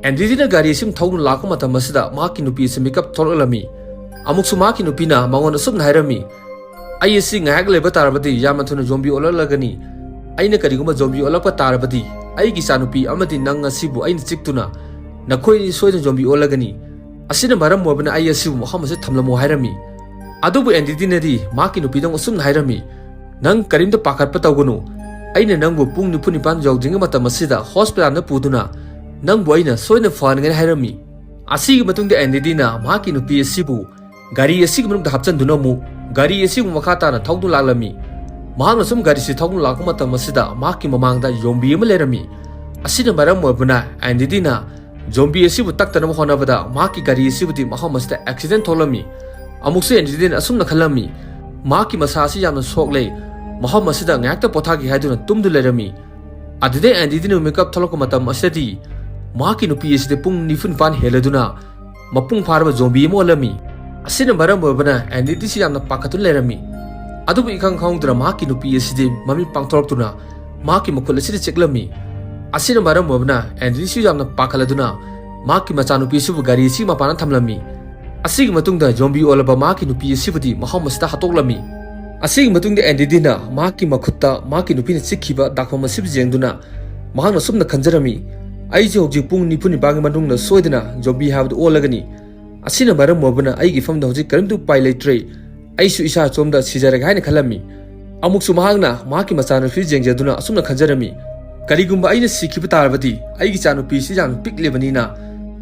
ꯑꯦꯟꯗꯤꯗꯤꯅ ꯒꯥꯔꯤ ꯑꯁꯤ ꯊꯧꯗꯨꯅ ꯂꯥꯛꯄ ꯃꯇꯝ ꯑꯁꯤꯗ ꯃꯍꯥꯛꯀꯤ ꯅꯨꯄꯤ ꯑꯁꯤ ꯃꯤꯀꯞ ꯊꯣꯛꯂꯛꯂꯝꯃꯤ꯫ ꯑꯃꯨꯛꯁꯨ ꯃꯍꯥꯛꯀꯤ ꯅꯨꯄꯤꯅ ꯃꯉꯣꯟꯗ ꯑꯁꯨꯝꯅ ꯍꯥꯏꯔꯝꯃꯤ, "ꯑꯩ ꯑꯁꯤ ꯉꯥꯏꯍꯥꯛ ꯂꯩꯕ ꯇꯥꯔꯕꯗꯤ ꯌꯥꯝꯅ ꯊꯨꯅ ꯖꯣꯝꯕꯤ ꯑꯣꯜꯂꯛꯂꯒꯅꯤ꯫ ꯑꯩꯅ ꯀꯔꯤꯒꯨꯝꯕ ꯖꯣꯝꯕꯤ ꯑꯣꯜꯂꯛꯄ ꯇꯥꯔꯕꯗꯤ ꯑꯩꯒꯤ ꯏꯆꯥꯅꯨꯄꯤ ꯑꯃꯗꯤ ꯅꯪ ꯑꯁꯤꯕꯨ ꯑꯩꯅ ꯆꯤꯛꯇꯨꯅ ꯅꯈꯣꯏ ꯑꯅꯤ ꯁꯣꯏꯗꯅ ꯖꯣꯝꯕꯤ ꯑꯣꯜꯂꯒꯅꯤ꯫ ꯑꯁꯤꯅ ꯃꯔꯝ ꯑꯣꯏꯕꯅ ꯑꯩ ꯑꯁꯤꯕꯨ ꯃꯐꯝ ꯑꯁꯤꯗ ꯊꯝꯂꯝꯃꯣ" ꯍꯥꯏꯔꯝꯃꯤ꯫ ꯑꯗꯨꯕꯨ ꯑꯦꯟꯗꯤꯗꯤꯅꯗꯤ ꯃꯍꯥꯛꯀꯤ ꯅꯨꯄꯤꯗ ꯑꯁꯨꯝꯅ ꯍꯥꯏꯔꯝꯃꯤ, "ꯅꯪ ꯀꯔꯤꯝꯇ ꯄꯥꯈꯠꯄ ꯇꯧꯒꯅꯨ꯫ ꯑꯩꯅ ꯅꯪꯕꯨ ꯄꯨꯡ ꯅꯤꯐꯨ ꯅꯤꯄꯥꯟ ꯌꯧꯗ꯭ꯔꯤꯉꯩ ꯃꯇꯝ ꯑꯁꯤꯗ ꯍꯣꯁꯄꯤꯇꯥꯜꯗ ꯄꯨꯗꯨꯅ ꯅꯪꯕꯨ ꯑꯩꯅ ꯁꯣꯏꯗꯅ ꯐꯍꯟꯒꯅꯤ" ꯍꯥꯏꯔꯝꯃꯤ꯫ ꯑꯁꯤꯒꯤ ꯃꯇꯨꯡꯗ ꯑꯦꯟꯗꯤꯗꯤꯅ ꯃꯍꯥꯛꯀꯤ ꯅꯨꯄꯤ ꯑꯁꯤꯕꯨ ꯒꯥꯔꯤ ꯑꯁꯤꯒꯤ ꯃꯅꯨꯡꯗ ꯍꯥꯞꯆꯤꯟꯗꯨꯅ ꯑꯃꯨꯛ ꯒꯥꯔꯤ ꯑꯁꯤꯕꯨ ꯃꯈꯥ ꯇꯥꯅ ꯊꯧꯗꯨꯅ ꯂꯥꯛꯂꯝꯃꯤ꯫ ꯃꯍꯥꯛꯅ ꯁꯨꯝ ꯒꯥꯔꯤꯁꯤ ꯊꯧꯗꯨꯅ ꯂꯥꯛꯄ ꯃꯇꯝ ꯑꯁꯤꯗ ꯃꯍꯥꯛꯀꯤ ꯃꯃꯥꯡꯗ ꯖꯣꯝꯕꯤ ꯑꯃ ꯂꯩꯔꯝꯃꯤ꯫ ꯑꯁꯤꯅ ꯃꯔꯝ ꯑꯣꯏꯕꯅ ꯑꯦꯟꯗꯤꯗꯤꯅ ꯖꯣꯝꯕꯤ ꯑꯁꯤꯕꯨ ꯇꯛꯇꯅꯕ ꯍꯣꯠꯅꯕꯗ ꯃꯍꯥꯛꯀꯤ ꯒꯥꯔꯤ ꯑꯁꯤꯕꯨꯗꯤ ꯃꯐꯝ ꯑꯁꯤꯗ ꯑꯦꯛꯁꯤꯗꯦꯟ ꯊꯣꯛꯂꯝꯃꯤ꯫ ꯑꯃꯨꯛꯁꯨ ꯑꯦꯟꯗꯤꯗꯤꯅ ꯑꯁꯨꯝꯅ ꯈꯜꯂꯝꯃꯤ, ꯃꯍꯥꯛꯀꯤ ꯃꯁꯥ ꯑꯁꯤ ꯌꯥꯝꯅ ꯁꯣꯛꯂꯦ, ꯃꯐꯝ ꯑꯁꯤꯗ ꯉꯥꯏꯍꯥꯛꯇ ꯄꯣꯊꯥꯒꯦ ꯍꯥꯏꯗꯨꯅ ꯇꯨꯝꯗꯨ ꯂꯩꯔꯝꯃꯤ꯫ ꯑꯗꯨꯗꯩ ꯑꯦꯟꯗꯤꯗꯤꯅ ꯃꯤꯀꯞ ꯊꯣꯛꯂꯛꯄ ꯃꯇꯝ ꯑꯁꯤꯗꯗꯤ ꯃꯍꯥꯛꯀꯤ ꯅꯨꯄꯤ ꯑꯁꯤꯗꯤ ꯄꯨꯡ ꯅꯤꯐꯨ ꯅꯤꯄꯥꯟ ꯍꯦꯜꯂꯗꯨꯅ ꯃꯄꯨꯡ ꯐꯥꯔꯕ ꯖꯣꯝꯕꯤ ꯑꯃ ꯑꯣꯜꯂꯝꯃꯤ꯫ ꯑꯁꯤꯅ ꯃꯔꯝ ꯑꯣꯏꯕꯅ ꯑꯦꯟꯗꯤꯗꯤꯁꯤ ꯌꯥꯝꯅ ꯄꯥꯈꯠꯇꯨꯅ ꯂꯩꯔꯝꯃꯤ꯫ ꯑꯗꯨꯕꯨ ꯏꯈꯪ ꯈꯪꯍꯧꯗꯅ ꯃꯍꯥꯛꯀꯤ ꯅꯨꯄꯤ ꯑꯁꯤꯗꯤ ꯃꯃꯤꯠ ꯄꯥꯡꯊꯣꯔꯛꯇꯨꯅ ꯃꯍꯥꯛꯀꯤ ꯃꯈꯨꯠ ꯑꯁꯤꯗ ꯆꯤꯛꯂꯝꯃꯤ꯫ ꯑꯁꯤꯅ ꯃꯔꯝ ꯑꯣꯏꯕꯅ ꯑꯦꯟꯗꯤꯗꯤꯁꯨ ꯌꯥꯝꯅ ꯄꯥꯈꯠꯂꯗꯨꯅ ꯃꯍꯥꯛꯀꯤ ꯃꯆꯥꯅꯨꯄꯤꯁꯤꯕꯨ ꯒꯥꯔꯤ ꯑꯁꯤꯒꯤ ꯃꯄꯥꯟꯗ ꯊꯝꯂꯝꯃꯤ꯫ ꯑꯁꯤꯒꯤ ꯃꯇꯨꯡꯗ ꯖꯣꯝꯕꯤ ꯑꯣꯜꯂꯕ ꯃꯍꯥꯛꯀꯤ ꯅꯨꯄꯤ ꯑꯁꯤꯕꯨꯗꯤ ꯃꯐꯝ ꯑꯁꯤꯗ ꯍꯥꯠꯇꯣꯛꯂꯝꯃꯤ꯫ ꯑꯁꯤꯒꯤ ꯃꯇꯨꯡꯗ ꯑꯦꯟꯗꯤꯗꯤꯅ ꯃꯍꯥꯛꯀꯤ ꯃꯈꯨꯠꯇ ꯃꯍꯥꯛꯀꯤ ꯅꯨꯄꯤꯅ ꯆꯤꯛꯈꯤꯕ ꯗꯥꯛꯐꯝ ꯑꯁꯤꯕꯨ ꯌꯦꯡꯗꯨꯅ ꯃꯍꯥꯛꯅ ꯁꯨꯝꯅ ꯈꯟꯖꯔꯝꯃꯤ, "ꯑꯩꯁꯦ ꯍꯧꯖꯤꯛ ꯄꯨꯡ ꯅꯤꯐꯨ ꯅꯤꯄꯥꯟꯒꯤ ꯃꯅꯨꯡꯗ ꯁꯣꯏꯗꯅ ꯖꯣꯝꯕꯤ ꯍꯥꯏꯕꯗꯨ ꯑꯣꯜꯂꯒꯅꯤ꯫ ꯑꯁꯤꯅ ꯃꯔꯝ ꯑꯣꯏꯕꯅ ꯑꯩꯒꯤ ꯏꯐꯝꯗ ꯍꯧꯖꯤꯛ ꯀꯔꯤꯝꯇ ꯎꯄꯥꯏ ꯂꯩꯇ꯭ꯔꯦ꯫ ꯑꯩꯁꯨ ꯏꯁꯥ ꯏꯇꯣꯝꯇ ꯁꯤꯖꯔꯒꯦ" ꯍꯥꯏꯅ ꯈꯜꯂꯝꯃꯤ꯫ ꯑꯃꯨꯛꯁꯨ ꯃꯍꯥꯛꯅ ꯃꯍꯥꯛꯀꯤ ꯃꯆꯥꯅꯨꯄꯤ ꯌꯦꯡꯖꯗꯨꯅ ꯑꯁꯨꯝꯅ ꯈꯟꯖꯔꯝꯃꯤ, "ꯀꯔꯤꯒꯨꯝꯕ ꯑꯩꯅ ꯁꯤꯈꯤꯕ ꯇꯥꯔꯕꯗꯤ ꯑꯩꯒꯤ ꯏꯆꯥꯅꯨꯄꯤꯁꯤ ꯌꯥꯝꯅ ꯄꯤꯛꯂꯤꯕꯅꯤꯅ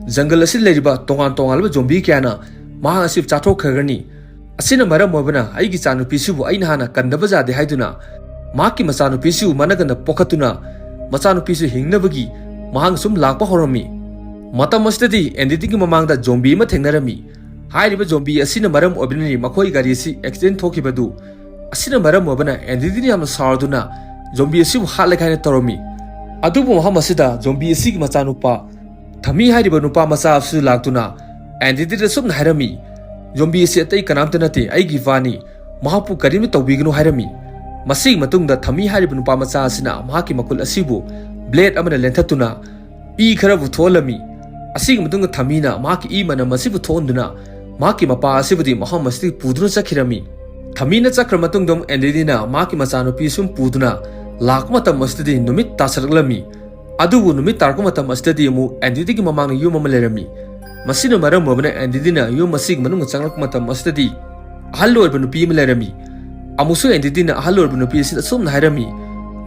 ꯖꯪꯒꯜ ꯑꯁꯤꯗ ꯂꯩꯔꯤꯕ ꯇꯣꯉꯥꯟ ꯇꯣꯉꯥꯟꯕ ꯖꯣꯝꯕꯤ ꯀꯌꯥꯅ ꯃꯍꯥꯛ ꯑꯁꯤ ꯆꯥꯊꯣꯛꯈ꯭ꯔꯒꯅꯤ꯫ ꯑꯁꯤꯅ ꯃꯔꯝ ꯑꯣꯏꯕꯅ ꯑꯩꯒꯤ ꯏꯆꯥꯅꯨꯄꯤꯁꯤꯕꯨ ꯑꯩꯅ ꯍꯥꯟꯅ ꯀꯟꯗꯕ ꯌꯥꯗꯦ" ꯍꯥꯏꯗꯨꯅ ꯃꯍꯥꯛꯀꯤ ꯃꯆꯥꯅꯨꯄꯤꯁꯤꯕꯨ ꯃꯅꯒꯟꯗ ꯄꯣꯛꯈꯠꯇꯨꯅ ꯃꯆꯥꯅꯨꯄꯤꯁꯨ ꯍꯤꯡꯅꯕꯒꯤ ꯃꯍꯥꯛꯅ ꯁꯨꯝ ꯂꯥꯛꯄ ꯍꯧꯔꯝꯃꯤ꯫ ꯃꯇꯝ ꯑꯁꯤꯗꯗꯤ ꯑꯦꯟꯗꯤꯗꯤꯒꯤ ꯃꯃꯥꯡꯗ ꯖꯣꯝꯕꯤ ꯑꯃ ꯊꯦꯡꯅꯔꯝꯃꯤ꯫ ꯍꯥꯏꯔꯤꯕ ꯖꯣꯝꯕꯤ ꯑꯁꯤꯅ ꯃꯔꯝ ꯑꯣꯏꯕꯅꯅꯤ ꯃꯈꯣꯏ ꯒꯥꯔꯤ ꯑꯁꯤ ꯑꯦꯛꯁꯤꯗꯦꯟ ꯊꯣꯛꯈꯤꯕꯗꯨ꯫ ꯑꯁꯤꯅ ꯃꯔꯝ ꯑꯣꯏꯕꯅ ꯑꯦꯟꯗꯤꯗꯤꯅ ꯌꯥꯝꯅ ꯁꯥꯎꯔꯗꯨꯅ ꯖꯣꯝꯕꯤ ꯑꯁꯤꯕꯨ ꯍꯥꯠꯂꯒꯦ ꯍꯥꯏꯅ ꯇꯧꯔꯝꯃꯤ꯫ ꯑꯗꯨꯕꯨ ꯃꯐꯝ ꯑꯁꯤꯗ ꯖꯣꯝꯕꯤ ꯑꯁꯤꯒꯤ ꯃꯆꯥꯅꯨꯄꯥ ꯊꯃꯤ ꯍꯥꯏꯔꯤꯕ ꯅꯨꯄꯥ ꯃꯆꯥ ꯑꯁꯤꯁꯨ ꯂꯥꯛꯇꯨꯅ ꯑꯦꯟꯗꯤꯗꯤꯗ ꯁꯨꯝꯅ ꯍꯥꯏꯔꯝꯃꯤ, "ꯖꯣꯝꯕꯤ ꯑꯁꯤ ꯑꯇꯩ ꯀꯅꯥꯝꯇ ꯅꯠꯇꯦ, ꯑꯩꯒꯤ ꯏꯄꯥꯅꯤ꯫ ꯃꯍꯥꯛꯄꯨ ꯀꯔꯤꯝꯇ ꯇꯧꯕꯤꯒꯅꯨ" ꯍꯥꯏꯔꯝꯃꯤ꯫ ꯃꯁꯤꯒꯤ ꯃꯇꯨꯡꯗ ꯊꯃꯤ ꯍꯥꯏꯔꯤꯕ ꯅꯨꯄꯥ ꯃꯆꯥ ꯑꯁꯤꯅ ꯃꯍꯥꯛꯀꯤ ꯃꯈꯨꯠ ꯑꯁꯤꯕꯨ ꯕ꯭ꯂꯦꯗ ꯑꯃꯅ ꯂꯦꯟꯊꯠꯇꯨꯅ ꯏ ꯈꯔꯕꯨ ꯊꯣꯛꯍꯜꯂꯝꯃꯤ꯫ ꯑꯁꯤꯒꯤ ꯃꯇꯨꯡꯗ ꯊꯃꯤꯅ ꯃꯍꯥꯛꯀꯤ ꯏ ꯃꯅꯝ ꯑꯁꯤꯕꯨ ꯊꯣꯛꯍꯟꯗꯨꯅ ꯃꯍꯥꯛꯀꯤ ꯃꯄꯥ ꯑꯁꯤꯕꯨꯗꯤ ꯃꯐꯝ ꯑꯁꯤꯗꯒꯤ ꯄꯨꯗꯨꯅ ꯆꯠꯈꯤꯔꯝꯃꯤ꯫ ꯊꯃꯤꯅ ꯆꯠꯈ꯭ꯔ ꯃꯇꯨꯡꯗ ꯑꯃꯨꯛ ꯑꯦꯟꯗꯤꯗꯤꯅ ꯃꯍꯥꯛꯀꯤ ꯃꯆꯥꯅꯨꯄꯤ ꯁꯨꯝ ꯄꯨꯗꯨꯅ ꯂꯥꯛꯄ ꯃꯇꯝ ꯑꯁꯤꯗꯗꯤ ꯅꯨꯃꯤꯠ ꯇꯥꯁꯜꯂꯛꯂꯝꯃꯤ꯫ ꯑꯗꯨꯕꯨ ꯅꯨꯃꯤꯠ ꯇꯥꯔꯛꯄ ꯃꯇꯝ ꯑꯁꯤꯗꯗꯤ ꯑꯃꯨꯛ ꯑꯦꯟꯗꯤꯗꯤꯒꯤ ꯃꯃꯥꯡꯗ ꯌꯨꯝ ꯑꯃ ꯂꯩꯔꯝꯃꯤ꯫ ꯃꯁꯤꯅ ꯃꯔꯝ ꯑꯣꯏꯕꯅ ꯑꯦꯟꯗꯤꯗꯤꯅ ꯌꯨꯝ ꯑꯁꯤꯒꯤ ꯃꯅꯨꯡꯗ ꯆꯪꯂꯛꯄ ꯃꯇꯝ ꯑꯁꯤꯗꯗꯤ ꯑꯍꯜ ꯑꯣꯏꯔꯕ ꯅꯨꯄꯤ ꯑꯃ ꯂꯩꯔꯝꯃꯤ꯫ ꯑꯃꯨꯛꯁꯨ ꯑꯦꯟꯗꯤꯗꯤꯅ ꯑꯍꯜ ꯑꯣꯏꯔꯕ ꯅꯨꯄꯤ ꯑꯁꯤꯗ ꯑꯁꯨꯝꯅ ꯍꯥꯏꯔꯝꯃꯤ,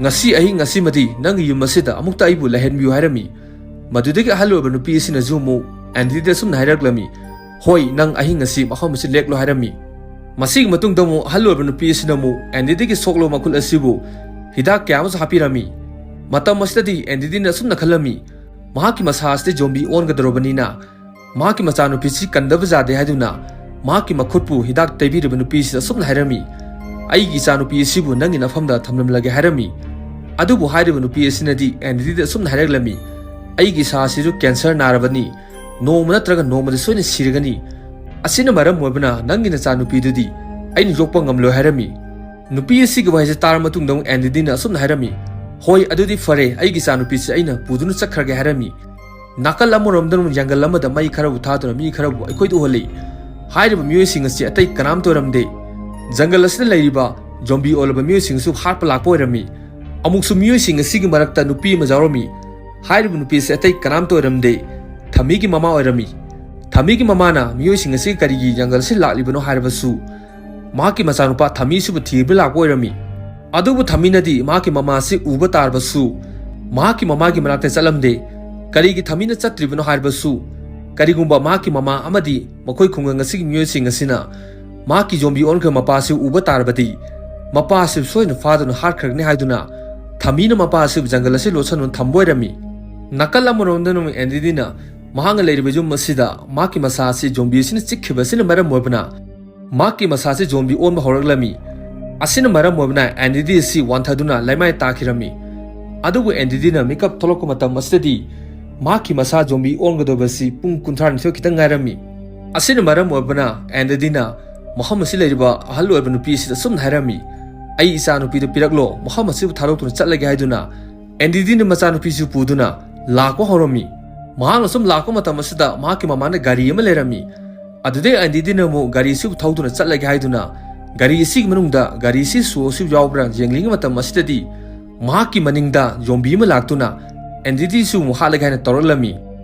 "ꯉꯁꯤ ꯑꯍꯤꯡ ꯑꯁꯤꯃꯗꯤ ꯅꯪꯒꯤ ꯌꯨꯝ ꯑꯁꯤꯗ ꯑꯃꯨꯛꯇ ꯑꯩꯕꯨ ꯂꯩꯍꯟꯕꯤꯌꯨ" ꯍꯥꯏꯔꯝꯃꯤ꯫ ꯃꯗꯨꯗꯒꯤ ꯑꯍꯜ ꯑꯣꯏꯔꯕ ꯅꯨꯄꯤ ꯑꯁꯤꯅꯁꯨ ꯑꯃꯨꯛ ꯑꯦꯟꯗꯤꯗꯤꯗ ꯑꯁꯨꯝꯅ ꯍꯥꯏꯔꯛꯂꯝꯃꯤ, "ꯍꯣꯏ, ꯅꯪ ꯑꯍꯤꯡ ꯑꯁꯤ ꯃꯐꯝ ꯑꯁꯤ ꯂꯦꯛꯂꯣ" ꯍꯥꯏꯔꯝꯃꯤ꯫ ꯃꯁꯤꯒꯤ ꯃꯇꯨꯡꯗ ꯑꯃꯨꯛ ꯑꯍꯜ ꯑꯣꯏꯔꯕ ꯅꯨꯄꯤ ꯑꯁꯤꯅ ꯑꯃꯨꯛ ꯑꯦꯟꯗꯤꯗꯤꯒꯤ ꯁꯣꯛꯂꯕ ꯃꯈꯨꯠ ꯑꯁꯤꯕꯨ ꯍꯤꯗꯥꯛ ꯀꯌꯥ ꯑꯃꯁꯨ ꯍꯥꯞꯄꯤꯔꯝꯃꯤ꯫ ꯃꯇꯝ ꯑꯁꯤꯗꯗꯤ ꯑꯦꯟꯗꯤꯗꯤꯅ ꯑꯁꯨꯝꯅ ꯈꯜꯂꯝꯃꯤ, ꯃꯍꯥꯛꯀꯤ ꯃꯁꯥ ꯑꯁꯤꯗꯤ ꯖꯣꯝꯕꯤ ꯑꯣꯟꯒꯗꯧꯔꯕꯅꯤꯅ ꯃꯍꯥꯛꯀꯤ ꯃꯆꯥꯅꯨꯄꯤꯁꯤ ꯀꯟꯗꯕ ꯌꯥꯗꯦ ꯍꯥꯏꯗꯨꯅ ꯃꯍꯥꯛꯀꯤ ꯃꯈꯨꯠꯄꯨ ꯍꯤꯗꯥꯛ ꯇꯩꯕꯤꯔꯤꯕ ꯅꯨꯄꯤꯁꯤꯗ ꯑꯁꯨꯝꯅ ꯍꯥꯏꯔꯝꯃꯤ, "ꯑꯩꯒꯤ ꯏꯆꯥꯅꯨꯄꯤ ꯑꯁꯤꯕꯨ ꯅꯪꯒꯤ ꯅꯐꯝꯗ ꯊꯝꯂꯝꯂꯒꯦ" ꯍꯥꯏꯔꯝꯃꯤ꯫ ꯑꯗꯨꯕꯨ ꯍꯥꯏꯔꯤꯕ ꯅꯨꯄꯤ ꯑꯁꯤꯅꯗꯤ ꯑꯦꯟꯗꯤꯗꯤꯗ ꯑꯁꯨꯝꯅ ꯍꯥꯏꯔꯛꯂꯝꯃꯤ, "ꯑꯩꯒꯤ ꯏꯆꯥ ꯑꯁꯤꯁꯨ ꯀꯦꯟꯁꯔ ꯅꯥꯔꯕꯅꯤ, ꯅꯣꯡꯃ ꯅꯠꯇ꯭ꯔꯒ ꯅꯣꯡꯃꯗꯤ ꯁꯣꯏꯅ ꯁꯤꯔꯒꯅꯤ꯫ ꯑꯁꯤꯅ ꯃꯔꯝ ꯑꯣꯏꯕꯅ ꯅꯪꯒꯤ ꯅꯆꯥꯅꯨꯄꯤꯗꯨꯗꯤ ꯑꯩꯅ ꯌꯣꯛꯄ ꯉꯝꯂꯣꯏ" ꯍꯥꯏꯔꯝꯃꯤ꯫ ꯅꯨꯄꯤ ꯑꯁꯤꯒꯤ ꯋꯥꯍꯩꯁꯦ ꯇꯥꯔꯕ ꯃꯇꯨꯡꯗ ꯑꯃꯨꯛ ꯑꯦꯟꯗꯤꯗꯤꯅ ꯑꯁꯨꯝꯅ ꯍꯥꯏꯔꯝꯃꯤ, "ꯍꯣꯏ, ꯑꯗꯨꯗꯤ ꯐꯔꯦ, ꯑꯩꯒꯤ ꯏꯆꯥꯅꯨꯄꯤꯁꯦ ꯑꯩꯅ ꯄꯨꯗꯨꯅ ꯆꯠꯈ꯭ꯔꯒꯦ" ꯍꯥꯏꯔꯝꯃꯤ꯫ ꯅꯥꯀꯜ ꯑꯃꯔꯣꯝꯗꯅ ꯖꯪꯒꯜ ꯑꯃꯗ ꯃꯩ ꯈꯔꯕꯨ ꯊꯥꯗꯨꯅ ꯃꯤ ꯈꯔꯕꯨ ꯑꯩꯈꯣꯏꯗ ꯎꯍꯜꯂꯤ꯫ ꯍꯥꯏꯔꯤꯕ ꯃꯤꯑꯣꯏꯁꯤꯡ ꯑꯁꯤ ꯑꯇꯩ ꯀꯅꯥꯝꯇ ꯑꯣꯏꯔꯝꯗꯦ꯫ ꯖꯪꯒꯜ ꯑꯁꯤꯗ ꯂꯩꯔꯤꯕ ꯖꯣꯝꯕꯤ ꯑꯣꯜꯂꯕ ꯃꯤꯑꯣꯏꯁꯤꯡꯁꯨ ꯍꯥꯠꯄ ꯂꯥꯛꯄ ꯑꯣꯏꯔꯝꯃꯤ꯫ ꯑꯃꯨꯛꯁꯨ ꯃꯤꯑꯣꯏꯁꯤꯡ ꯑꯁꯤꯒꯤ ꯃꯔꯛꯇ ꯅꯨꯄꯤ ꯑꯃ ꯌꯥꯎꯔꯝꯃꯤ꯫ ꯍꯥꯏꯔꯤꯕ ꯅꯨꯄꯤ ꯑꯁꯤ ꯑꯇꯩ ꯀꯅꯥꯝꯇ ꯑꯣꯏꯔꯝꯗꯦ, ꯊꯃꯤꯒꯤ ꯃꯃꯥ ꯑꯣꯏꯔꯝꯃꯤ꯫ ꯊꯃꯤꯒꯤ ꯃꯃꯥꯅ ꯃꯤꯑꯣꯏꯁꯤꯡ ꯑꯁꯤ ꯀꯔꯤꯒꯤ ꯖꯪꯒꯜ ꯑꯁꯤ ꯂꯥꯛꯂꯤꯕꯅꯣ ꯍꯥꯏꯔꯕꯁꯨ ꯃꯍꯥꯛꯀꯤ ꯃꯆꯥꯅꯨꯄꯥ ꯊꯃꯤꯁꯤꯕꯨ ꯊꯤꯕ ꯂꯥꯛꯄ ꯑꯣꯏꯔꯝꯃꯤ꯫ ꯑꯗꯨꯕꯨ ꯊꯃꯤꯅꯗꯤ ꯃꯍꯥꯛꯀꯤ ꯃꯃꯥꯁꯤ ꯎꯕ ꯇꯥꯔꯕꯁꯨ ꯃꯍꯥꯛꯀꯤ ꯃꯃꯥꯒꯤ ꯃꯅꯥꯛꯇ ꯆꯠꯂꯝꯗꯦ꯫ ꯀꯔꯤꯒꯤ ꯊꯃꯤꯅ ꯆꯠꯇ꯭ꯔꯤꯕꯅꯣ ꯍꯥꯏꯔꯕꯁꯨ, ꯀꯔꯤꯒꯨꯝꯕ ꯃꯍꯥꯛꯀꯤ ꯃꯃꯥ ꯑꯃꯗꯤ ꯃꯈꯣꯏ ꯈꯨꯡꯒꯪ ꯑꯁꯤꯒꯤ ꯃꯤꯑꯣꯏꯁꯤꯡ ꯑꯁꯤꯅ ꯃꯍꯥꯛꯀꯤ ꯖꯣꯝꯕꯤ ꯑꯣꯟꯈ꯭ꯔꯕ ꯃꯄꯥꯁꯤ ꯎꯕ ꯇꯥꯔꯕꯗꯤ ꯃꯄꯥꯁꯤ ꯁꯣꯏꯗꯅ ꯐꯥꯗꯨꯅ ꯍꯥꯠꯈ꯭ꯔꯒꯅꯤ ꯍꯥꯏꯗꯨꯅ ꯊꯃꯤꯅ ꯃꯄꯥ ꯑꯁꯤꯕꯨ ꯖꯪꯒꯜ ꯑꯁꯤ ꯂꯣꯠꯁꯟꯗꯨꯅ ꯊꯝꯕ ꯑꯣꯏꯔꯝꯃꯤ꯫ ꯅꯥꯀꯜ ꯑꯃꯔꯣꯝꯗꯅ ꯑꯃꯨꯛ ꯑꯦꯟꯗꯤꯗꯤꯅ ꯃꯍꯥꯛꯅ ꯂꯩꯔꯤꯕ ꯌꯨꯝ ꯑꯁꯤꯗ ꯃꯍꯥꯛꯀꯤ ꯃꯆꯥ ꯑꯁꯤ ꯖꯣꯝꯕꯤ ꯑꯁꯤꯅ ꯆꯤꯛꯈꯤꯕ ꯑꯁꯤꯅ ꯃꯔꯝ ꯑꯣꯏꯕꯅ ꯃꯍꯥꯛꯀꯤ ꯃꯁꯥꯁꯤ ꯖꯣꯝꯕꯤ ꯑꯣꯟꯕ ꯍꯧꯔꯛꯂꯝꯃꯤ꯫ ꯑꯁꯤꯅ ꯃꯔꯝ ꯑꯣꯏꯕꯅ ꯑꯦꯟꯗꯤꯗꯤ ꯑꯁꯤ ꯋꯥꯟꯊꯗꯨꯅ ꯂꯩꯃꯥꯏ ꯇꯥꯈꯤꯔꯝꯃꯤ꯫ ꯑꯗꯨꯕꯨ ꯑꯦꯟꯗꯤꯗꯤꯅ ꯃꯤꯀꯞ ꯊꯣꯛꯂꯛꯄ ꯃꯇꯝ ꯑꯁꯤꯗꯗꯤ ꯃꯍꯥꯛꯀꯤ ꯃꯁꯥ ꯖꯣꯝꯕꯤ ꯑꯣꯟꯒꯗꯧꯕ ꯑꯁꯤ ꯄꯨꯡ ꯀꯨꯟꯊ꯭ꯔꯥ ꯅꯤꯊꯣꯏ ꯈꯤꯇꯪ ꯉꯥꯏꯔꯝꯃꯤ꯫ ꯑꯁꯤꯅ ꯃꯔꯝ ꯑꯣꯏꯕꯅ ꯑꯦꯟꯗꯤꯗꯤꯅ ꯃꯐꯝ ꯑꯁꯤ ꯂꯩꯔꯤꯕ ꯑꯍꯜ ꯑꯣꯏꯕ ꯅꯨꯄꯤ ꯑꯁꯤꯗ ꯑꯁꯨꯝꯅ ꯍꯥꯏꯔꯝꯃꯤ, "ꯑꯩ ꯏꯆꯥ ꯅꯨꯄꯤꯗꯨ ꯄꯤꯔꯛꯂꯣ, ꯃꯐꯝ ꯑꯁꯤꯕꯨ ꯊꯥꯗꯣꯛꯇꯨꯅ ꯆꯠꯂꯒꯦ" ꯍꯥꯏꯗꯨꯅ ꯑꯦꯟꯗꯤꯗꯤꯅ ꯃꯆꯥꯅꯨꯄꯤꯁꯨ ꯄꯨꯗꯨꯅ ꯂꯥꯛꯄ ꯍꯧꯔꯝꯃꯤ꯫ ꯃꯍꯥꯛꯅ ꯁꯨꯝ ꯂꯥꯛꯄ ꯃꯇꯝ ꯑꯁꯤꯗ ꯃꯍꯥꯛꯀꯤ ꯃꯃꯥꯡꯗ ꯒꯥꯔꯤ ꯑꯃ ꯂꯩꯔꯝꯃꯤ꯫ ꯑꯗꯨꯗꯩ ꯑꯦꯟꯗꯤꯗꯤꯅ ꯑꯃꯨꯛ ꯒꯥꯔꯤꯁꯤꯕꯨ ꯊꯧꯗꯨꯅ ꯆꯠꯂꯒꯦ ꯍꯥꯏꯗꯨꯅ ꯒꯥꯔꯤ ꯑꯁꯤꯒꯤ ꯃꯅꯨꯡꯗ ꯒꯥꯔꯤꯁꯤ ꯁꯣꯁꯤ ꯌꯥꯎꯕ꯭ꯔꯥ ꯌꯦꯡꯂꯤꯉꯩ ꯃꯇꯝ ꯑꯁꯤꯗꯗꯤ ꯃꯍꯥꯛꯀꯤ ꯃꯅꯤꯡꯗ ꯌꯣꯝꯕꯤ ꯑꯃ ꯂꯥꯛꯇꯨꯅ ꯑꯦꯟꯗꯤꯗꯤꯁꯨ ꯑꯃꯨꯛ ꯍꯥꯠꯂꯒꯦ ꯍꯥꯏꯅ ꯇꯧꯔꯛꯂꯝꯃꯤ꯫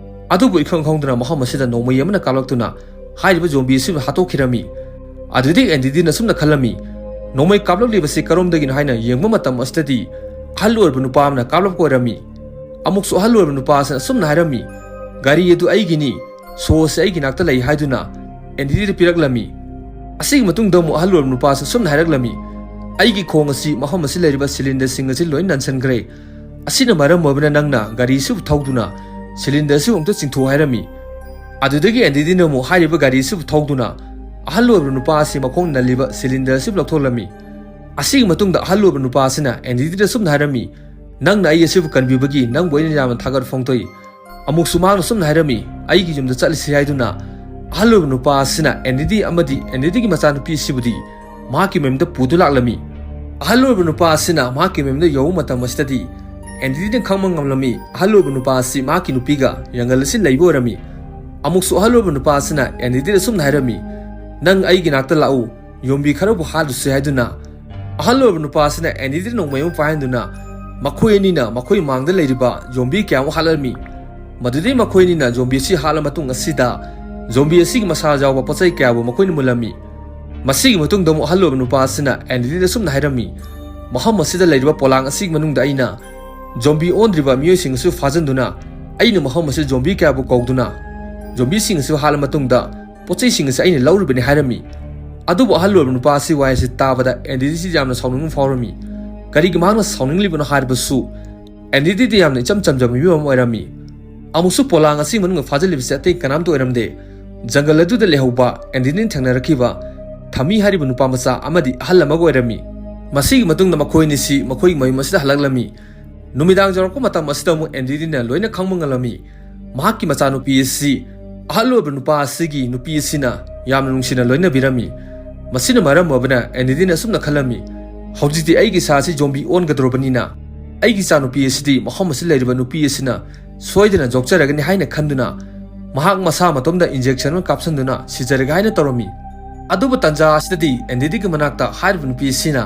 ꯑꯗꯨꯕꯨ ꯏꯈꯪ ꯈꯪꯗꯅ ꯃꯐꯝ ꯑꯁꯤꯗ ꯅꯣꯡꯃꯩ ꯑꯃꯅ ꯀꯥꯞꯂꯛꯇꯨꯅ ꯍꯥꯏꯔꯤꯕ ꯖꯣꯝꯕꯤ ꯑꯁꯤꯕꯨ ꯍꯥꯠꯇꯣꯛꯈꯤꯔꯝꯃꯤ꯫ ꯑꯗꯨꯗꯩ ꯑꯦꯟꯗꯤꯗꯤꯅ ꯑꯁꯨꯝꯅ ꯈꯜꯂꯝꯃꯤ, "ꯅꯣꯡꯃꯩ ꯀꯥꯞꯂꯛꯂꯤꯕꯁꯤ ꯀꯔꯣꯝꯗꯒꯤꯅꯣ?" ꯍꯥꯏꯅ ꯌꯦꯡꯕ ꯃꯇꯝ ꯑꯁꯤꯗꯗꯤ ꯑꯍꯜ ꯑꯣꯏꯔꯕ ꯅꯨꯄꯥ ꯑꯃꯅ ꯀꯥꯞꯂꯛꯄ ꯑꯣꯏꯔꯝꯃꯤ꯫ ꯑꯃꯨꯛꯁꯨ ꯑꯍꯜ ꯑꯣꯏꯔꯕ ꯅꯨꯄꯥ ꯑꯁꯤꯅ ꯑꯁꯨꯝꯅ ꯍꯥꯏꯔꯝꯃꯤ, "ꯒꯥꯔꯤ ꯑꯗꯨ ꯑꯩꯒꯤꯅꯤ, ꯁꯣ ꯑꯁꯤ ꯑꯩꯒꯤ ꯅꯥꯛꯇ ꯂꯩ" ꯍꯥꯏꯗꯨꯅ ꯑꯦꯟꯗꯤꯗꯤꯗ ꯄꯤꯔꯛꯂꯝꯃꯤ꯫ ꯑꯁꯤꯒꯤ ꯃꯇꯨꯡꯗ ꯑꯃꯨꯛ ꯑꯍꯜ ꯑꯣꯏꯔꯕ ꯅꯨꯄꯥ ꯑꯁꯤꯅ ꯑꯁꯨꯝꯅ ꯍꯥꯏꯔꯛꯂꯝꯃꯤ, "ꯑꯩꯒꯤ ꯈꯣꯡ ꯑꯁꯤ ꯃꯐꯝ ꯑꯁꯤ ꯂꯩꯔꯤꯕ ꯁꯤꯂꯤꯟꯗꯔꯁꯤꯡ ꯑꯁꯤ ꯂꯣꯏ ꯅꯟꯁꯤꯟꯈ꯭ꯔꯦ꯫ ꯑꯁꯤꯅ ꯃꯔꯝ ꯑꯣꯏꯕꯅ ꯅꯪꯅ ꯒꯥꯔꯤꯁꯤꯕꯨ ꯊꯧꯗꯨꯅ ꯁꯤꯂꯤꯟꯗꯔꯁꯤꯕꯨ ꯑꯃꯨꯛꯇ ꯆꯤꯡꯊꯣꯛ ꯍꯥꯏꯔꯝꯃꯤ꯫ ꯑꯗꯨꯗꯒꯤ ꯑꯦꯟꯗꯤꯗꯤꯅ ꯑꯃꯨꯛ ꯍꯥꯏꯔꯤꯕ ꯒꯥꯔꯤ ꯑꯁꯤꯕꯨ ꯊꯧꯗꯨꯅ ꯑꯍꯜ ꯑꯣꯏꯔꯕ ꯅꯨꯄꯥ ꯑꯁꯤ ꯃꯈꯣꯡ ꯅꯜꯂꯤꯕ ꯁꯤꯂꯤꯟꯗꯔ ꯑꯁꯤꯕꯨ ꯂꯧꯊꯣꯛꯂꯝꯃꯤ꯫ ꯑꯁꯤꯒꯤ ꯃꯇꯨꯡꯗ ꯑꯍꯜ ꯑꯣꯏꯔꯕ ꯅꯨꯄꯥ ꯑꯁꯤꯅ ꯑꯦꯟꯗꯤꯗꯤꯗ ꯁꯨꯝꯅ ꯍꯥꯏꯔꯝꯃꯤ, "ꯅꯪꯅ ꯑꯩ ꯑꯁꯤꯕꯨ ꯀꯟꯕꯤꯕꯒꯤ ꯅꯪꯕꯨ ꯑꯩꯅ ꯌꯥꯝꯅ ꯊꯥꯒꯠꯄ ꯐꯣꯡꯗꯣꯛꯏ꯫" ꯑꯃꯨꯛꯁꯨ ꯃꯍꯥꯛꯅ ꯁꯨꯝꯅ ꯍꯥꯏꯔꯝꯃꯤ, "ꯑꯩꯒꯤ ꯌꯨꯝꯗ ꯆꯠꯂꯁꯤ" ꯍꯥꯏꯗꯨꯅ ꯑꯍꯜ ꯑꯣꯏꯔꯕ ꯅꯨꯄꯥ ꯑꯁꯤꯅ ꯑꯦꯟꯗꯤꯗꯤ ꯑꯃꯗꯤ ꯑꯦꯟꯗꯤꯗꯤꯒꯤ ꯃꯆꯥꯅꯨꯄꯤ ꯑꯁꯤꯕꯨꯗꯤ ꯃꯍꯥꯛꯀꯤ ꯃꯌꯨꯝꯗ ꯄꯨꯗꯨ ꯂꯥꯛꯂꯝꯃꯤ꯫ ꯑꯍꯜ ꯑꯣꯏꯔꯕ ꯅꯨꯄꯥ ꯑꯁꯤꯅ ꯃꯍꯥꯛꯀꯤ ꯃꯌꯨꯝꯗ ꯌꯧꯕ ꯃꯇꯝ ꯑꯁꯤꯗꯗꯤ ꯑꯦꯟꯗꯤꯗꯤꯅ ꯈꯪꯕ ꯉꯝꯂꯝꯃꯤ ꯑꯍꯜ ꯑꯣꯏꯔꯕ ꯅꯨꯄꯥ ꯑꯁꯤ ꯃꯍꯥꯛꯀꯤ ꯅꯨꯄꯤꯒ ꯖꯪꯒꯜ ꯑꯁꯤ ꯂꯩꯕ ꯑꯣꯏꯔꯝꯃꯤ꯫ ꯑꯃꯨꯛꯁꯨ ꯑꯍꯜ ꯑꯣꯏꯔꯕ ꯅꯨꯄꯥ ꯑꯁꯤꯅ ꯑꯦꯟꯗꯤꯗꯤꯗ ꯁꯨꯝꯅ ꯍꯥꯏꯔꯝꯃꯤ, "ꯅꯪ ꯑꯩꯒꯤ ꯅꯥꯛꯇ ꯂꯥꯛꯎ, ꯌꯣꯝꯕꯤ ꯈꯔꯕꯨ ꯍꯥꯠꯂꯨꯁꯤ" ꯍꯥꯏꯗꯨꯅ ꯑꯍꯜ ꯑꯣꯏꯔꯕ ꯅꯨꯄꯥ ꯑꯁꯤꯅ ꯑꯦꯟꯗꯤꯗꯤ ꯅꯣꯡꯃꯩ ꯑꯃ ꯄꯥꯏꯍꯟꯗꯨꯅ ꯃꯈꯣꯏ ꯑꯅꯤꯅ ꯃꯈꯣꯏ ꯃꯥꯡꯗ ꯂꯩꯔꯤꯕ ꯌꯣꯝꯕꯤ ꯀꯌꯥ ꯑꯃ ꯍꯥꯠꯂꯝꯃꯤ꯫ ꯃꯗꯨꯗꯩ ꯃꯈꯣꯏ ꯑꯅꯤꯅ ꯌꯣꯝꯕꯤ ꯑꯁꯤ ꯍꯥꯠꯂ ꯃꯇꯨꯡ ꯑꯁꯤꯗ ꯌꯣꯝꯕꯤ ꯑꯁꯤꯒꯤ ꯃꯁꯥ ꯌꯥꯎꯕ ꯄꯣꯠ ꯆꯩ ꯀꯌꯥꯕꯨ ꯃꯈꯣꯏꯅ ꯃꯨꯜꯂꯝꯃꯤ꯫ ꯃꯁꯤꯒꯤ ꯃꯇꯨꯡꯗ ꯑꯃꯨꯛ ꯑꯍꯜ ꯑꯣꯏꯕ ꯅꯨꯄꯥ ꯑꯁꯤꯅ ꯑꯦꯟꯗꯤꯗꯤꯗ ꯁꯨꯝꯅ ꯍꯥꯏꯔꯝꯃꯤ, "ꯃꯐꯝ ꯑꯁꯤꯗ ꯂꯩꯔꯤꯕ ꯄꯣꯂꯥꯡ ꯑꯁꯤꯒꯤ ꯃꯅꯨꯡꯗ ꯑꯩꯅ ꯖꯣꯝꯕꯤ ꯑꯣꯟꯗ꯭ꯔꯤꯕ ꯃꯤꯑꯣꯏꯁꯤꯡ ꯑꯁꯤ ꯐꯥꯖꯤꯟꯗꯨꯅ ꯑꯩꯅ ꯃꯐꯝ ꯑꯁꯤꯗ ꯖꯣꯝꯕꯤ ꯀꯌꯥꯕꯨ ꯀꯧꯗꯨꯅ ꯖꯣꯝꯕꯤꯁꯤꯡ ꯑꯁꯤ ꯍꯥꯠꯂ ꯃꯇꯨꯡꯗ ꯄꯣꯠ ꯆꯩꯁꯤꯡ ꯑꯁꯤ ꯑꯩꯅ ꯂꯧꯔꯤꯕꯅꯤ" ꯍꯥꯏꯔꯝꯃꯤ꯫ ꯑꯗꯨꯕꯨ ꯑꯍꯜ ꯑꯣꯏꯔꯕ ꯅꯨꯄꯥ ꯑꯁꯤ ꯋꯥꯍꯩ ꯑꯁꯤ ꯇꯥꯕꯗ ꯑꯦꯟꯗꯤꯗꯤꯁꯤ ꯌꯥꯝꯅ ꯁꯥꯎꯅꯤꯡꯕ ꯐꯥꯎꯔꯝꯃꯤ꯫ ꯀꯔꯤꯒꯤ ꯃꯍꯥꯛꯅ ꯁꯥꯎꯅꯤꯡꯂꯤꯕꯅꯣ ꯍꯥꯏꯔꯕꯁꯨ ꯑꯦꯟꯗꯤꯗꯤꯗꯤ ꯌꯥꯝꯅ ꯏꯆꯝ ꯆꯝꯖꯕ ꯃꯤꯑꯣꯏ ꯑꯃ ꯑꯣꯏꯔꯝꯃꯤ꯫ ꯑꯃꯨꯛꯁꯨ ꯄꯣꯂꯥꯡ ꯑꯁꯤꯒꯤ ꯃꯅꯨꯡꯗ ꯐꯥꯖꯤꯜꯂꯤꯕꯁꯤ ꯑꯇꯩ ꯀꯅꯥꯝꯇ ꯑꯣꯏꯔꯝꯗꯦ꯫ ꯖꯪꯒꯜ ꯑꯗꯨꯗ ꯂꯩꯍꯧꯕ ꯑꯦꯟꯗꯤꯗꯤꯅ ꯊꯦꯡꯅꯔꯛꯈꯤꯕ ꯊꯃꯤ ꯍꯥꯏꯔꯤꯕ ꯅꯨꯄꯥ ꯃꯆꯥ ꯑꯃꯗꯤ ꯑꯍꯜ ꯑꯃꯒ ꯑꯣꯏꯔꯝꯃꯤ꯫ ꯃꯁꯤꯒꯤ ꯃꯇꯨꯡꯗ ꯃꯈꯣꯏ ꯑꯅꯤꯁꯤ ꯃꯈꯣꯏꯒꯤ ꯃꯌꯨꯝ ꯑꯁꯤꯗ ꯍꯜꯂꯛꯂꯝꯃꯤ꯫ ꯅꯨꯃꯤꯗꯥꯡ ꯌꯧꯔꯛꯄ ꯃꯇꯝ ꯑꯁꯤꯗ ꯑꯃꯨꯛ ꯑꯦꯟꯗꯤꯗꯤꯅ ꯂꯣꯏꯅ ꯈꯪꯕ ꯉꯝꯂꯝꯃꯤ꯫ ꯃꯍꯥꯛꯀꯤ ꯃꯆꯥꯅꯨꯄꯤ ꯑꯁꯤ ꯑꯍꯜ ꯑꯣꯏꯕ ꯅꯨꯄꯥ ꯑꯁꯤꯒꯤ ꯅꯨꯄꯤ ꯑꯁꯤꯅ ꯌꯥꯝꯅ ꯅꯨꯡꯁꯤꯅ ꯂꯣꯏꯅꯕꯤꯔꯝꯃꯤ꯫ ꯃꯁꯤꯅ ꯃꯔꯝ ꯑꯣꯏꯕꯅ ꯑꯦꯟꯗꯤꯗꯤꯅ ꯑꯁꯨꯝꯅ ꯈꯜꯂꯝꯃꯤ, "ꯍꯧꯖꯤꯛꯇꯤ ꯑꯩꯒꯤ ꯏꯆꯥ ꯑꯁꯤ ꯖꯣꯝꯕꯤ ꯑꯣꯟꯒꯗꯧꯔꯕꯅꯤꯅ ꯑꯩꯒꯤ ꯏꯆꯥꯅꯨꯄꯤ ꯑꯁꯤꯗꯤ ꯃꯐꯝ ꯑꯁꯤꯗ ꯂꯩꯔꯤꯕ ꯅꯨꯄꯤ ꯑꯁꯤꯅ ꯁꯣꯏꯗꯅ ꯌꯣꯛꯆꯔꯒꯅꯤ" ꯍꯥꯏꯅ ꯈꯟꯗꯨꯅ ꯃꯍꯥꯛ ꯃꯁꯥ ꯃꯇꯣꯝꯗ ꯏꯟꯖꯦꯛꯁꯟ ꯑꯃ ꯀꯥꯞꯁꯤꯟꯗꯨꯅ ꯁꯤꯖꯔꯒꯦ ꯍꯥꯏꯅ ꯇꯧꯔꯝꯃꯤ꯫ ꯑꯗꯨꯕꯨ ꯇꯟꯖꯥ ꯑꯁꯤꯗꯗꯤ ꯑꯦꯟꯗꯤꯗꯤꯒꯤ ꯃꯅꯥꯛꯇ ꯍꯥꯏꯔꯤꯕ ꯅꯨꯄꯤ ꯑꯁꯤꯅ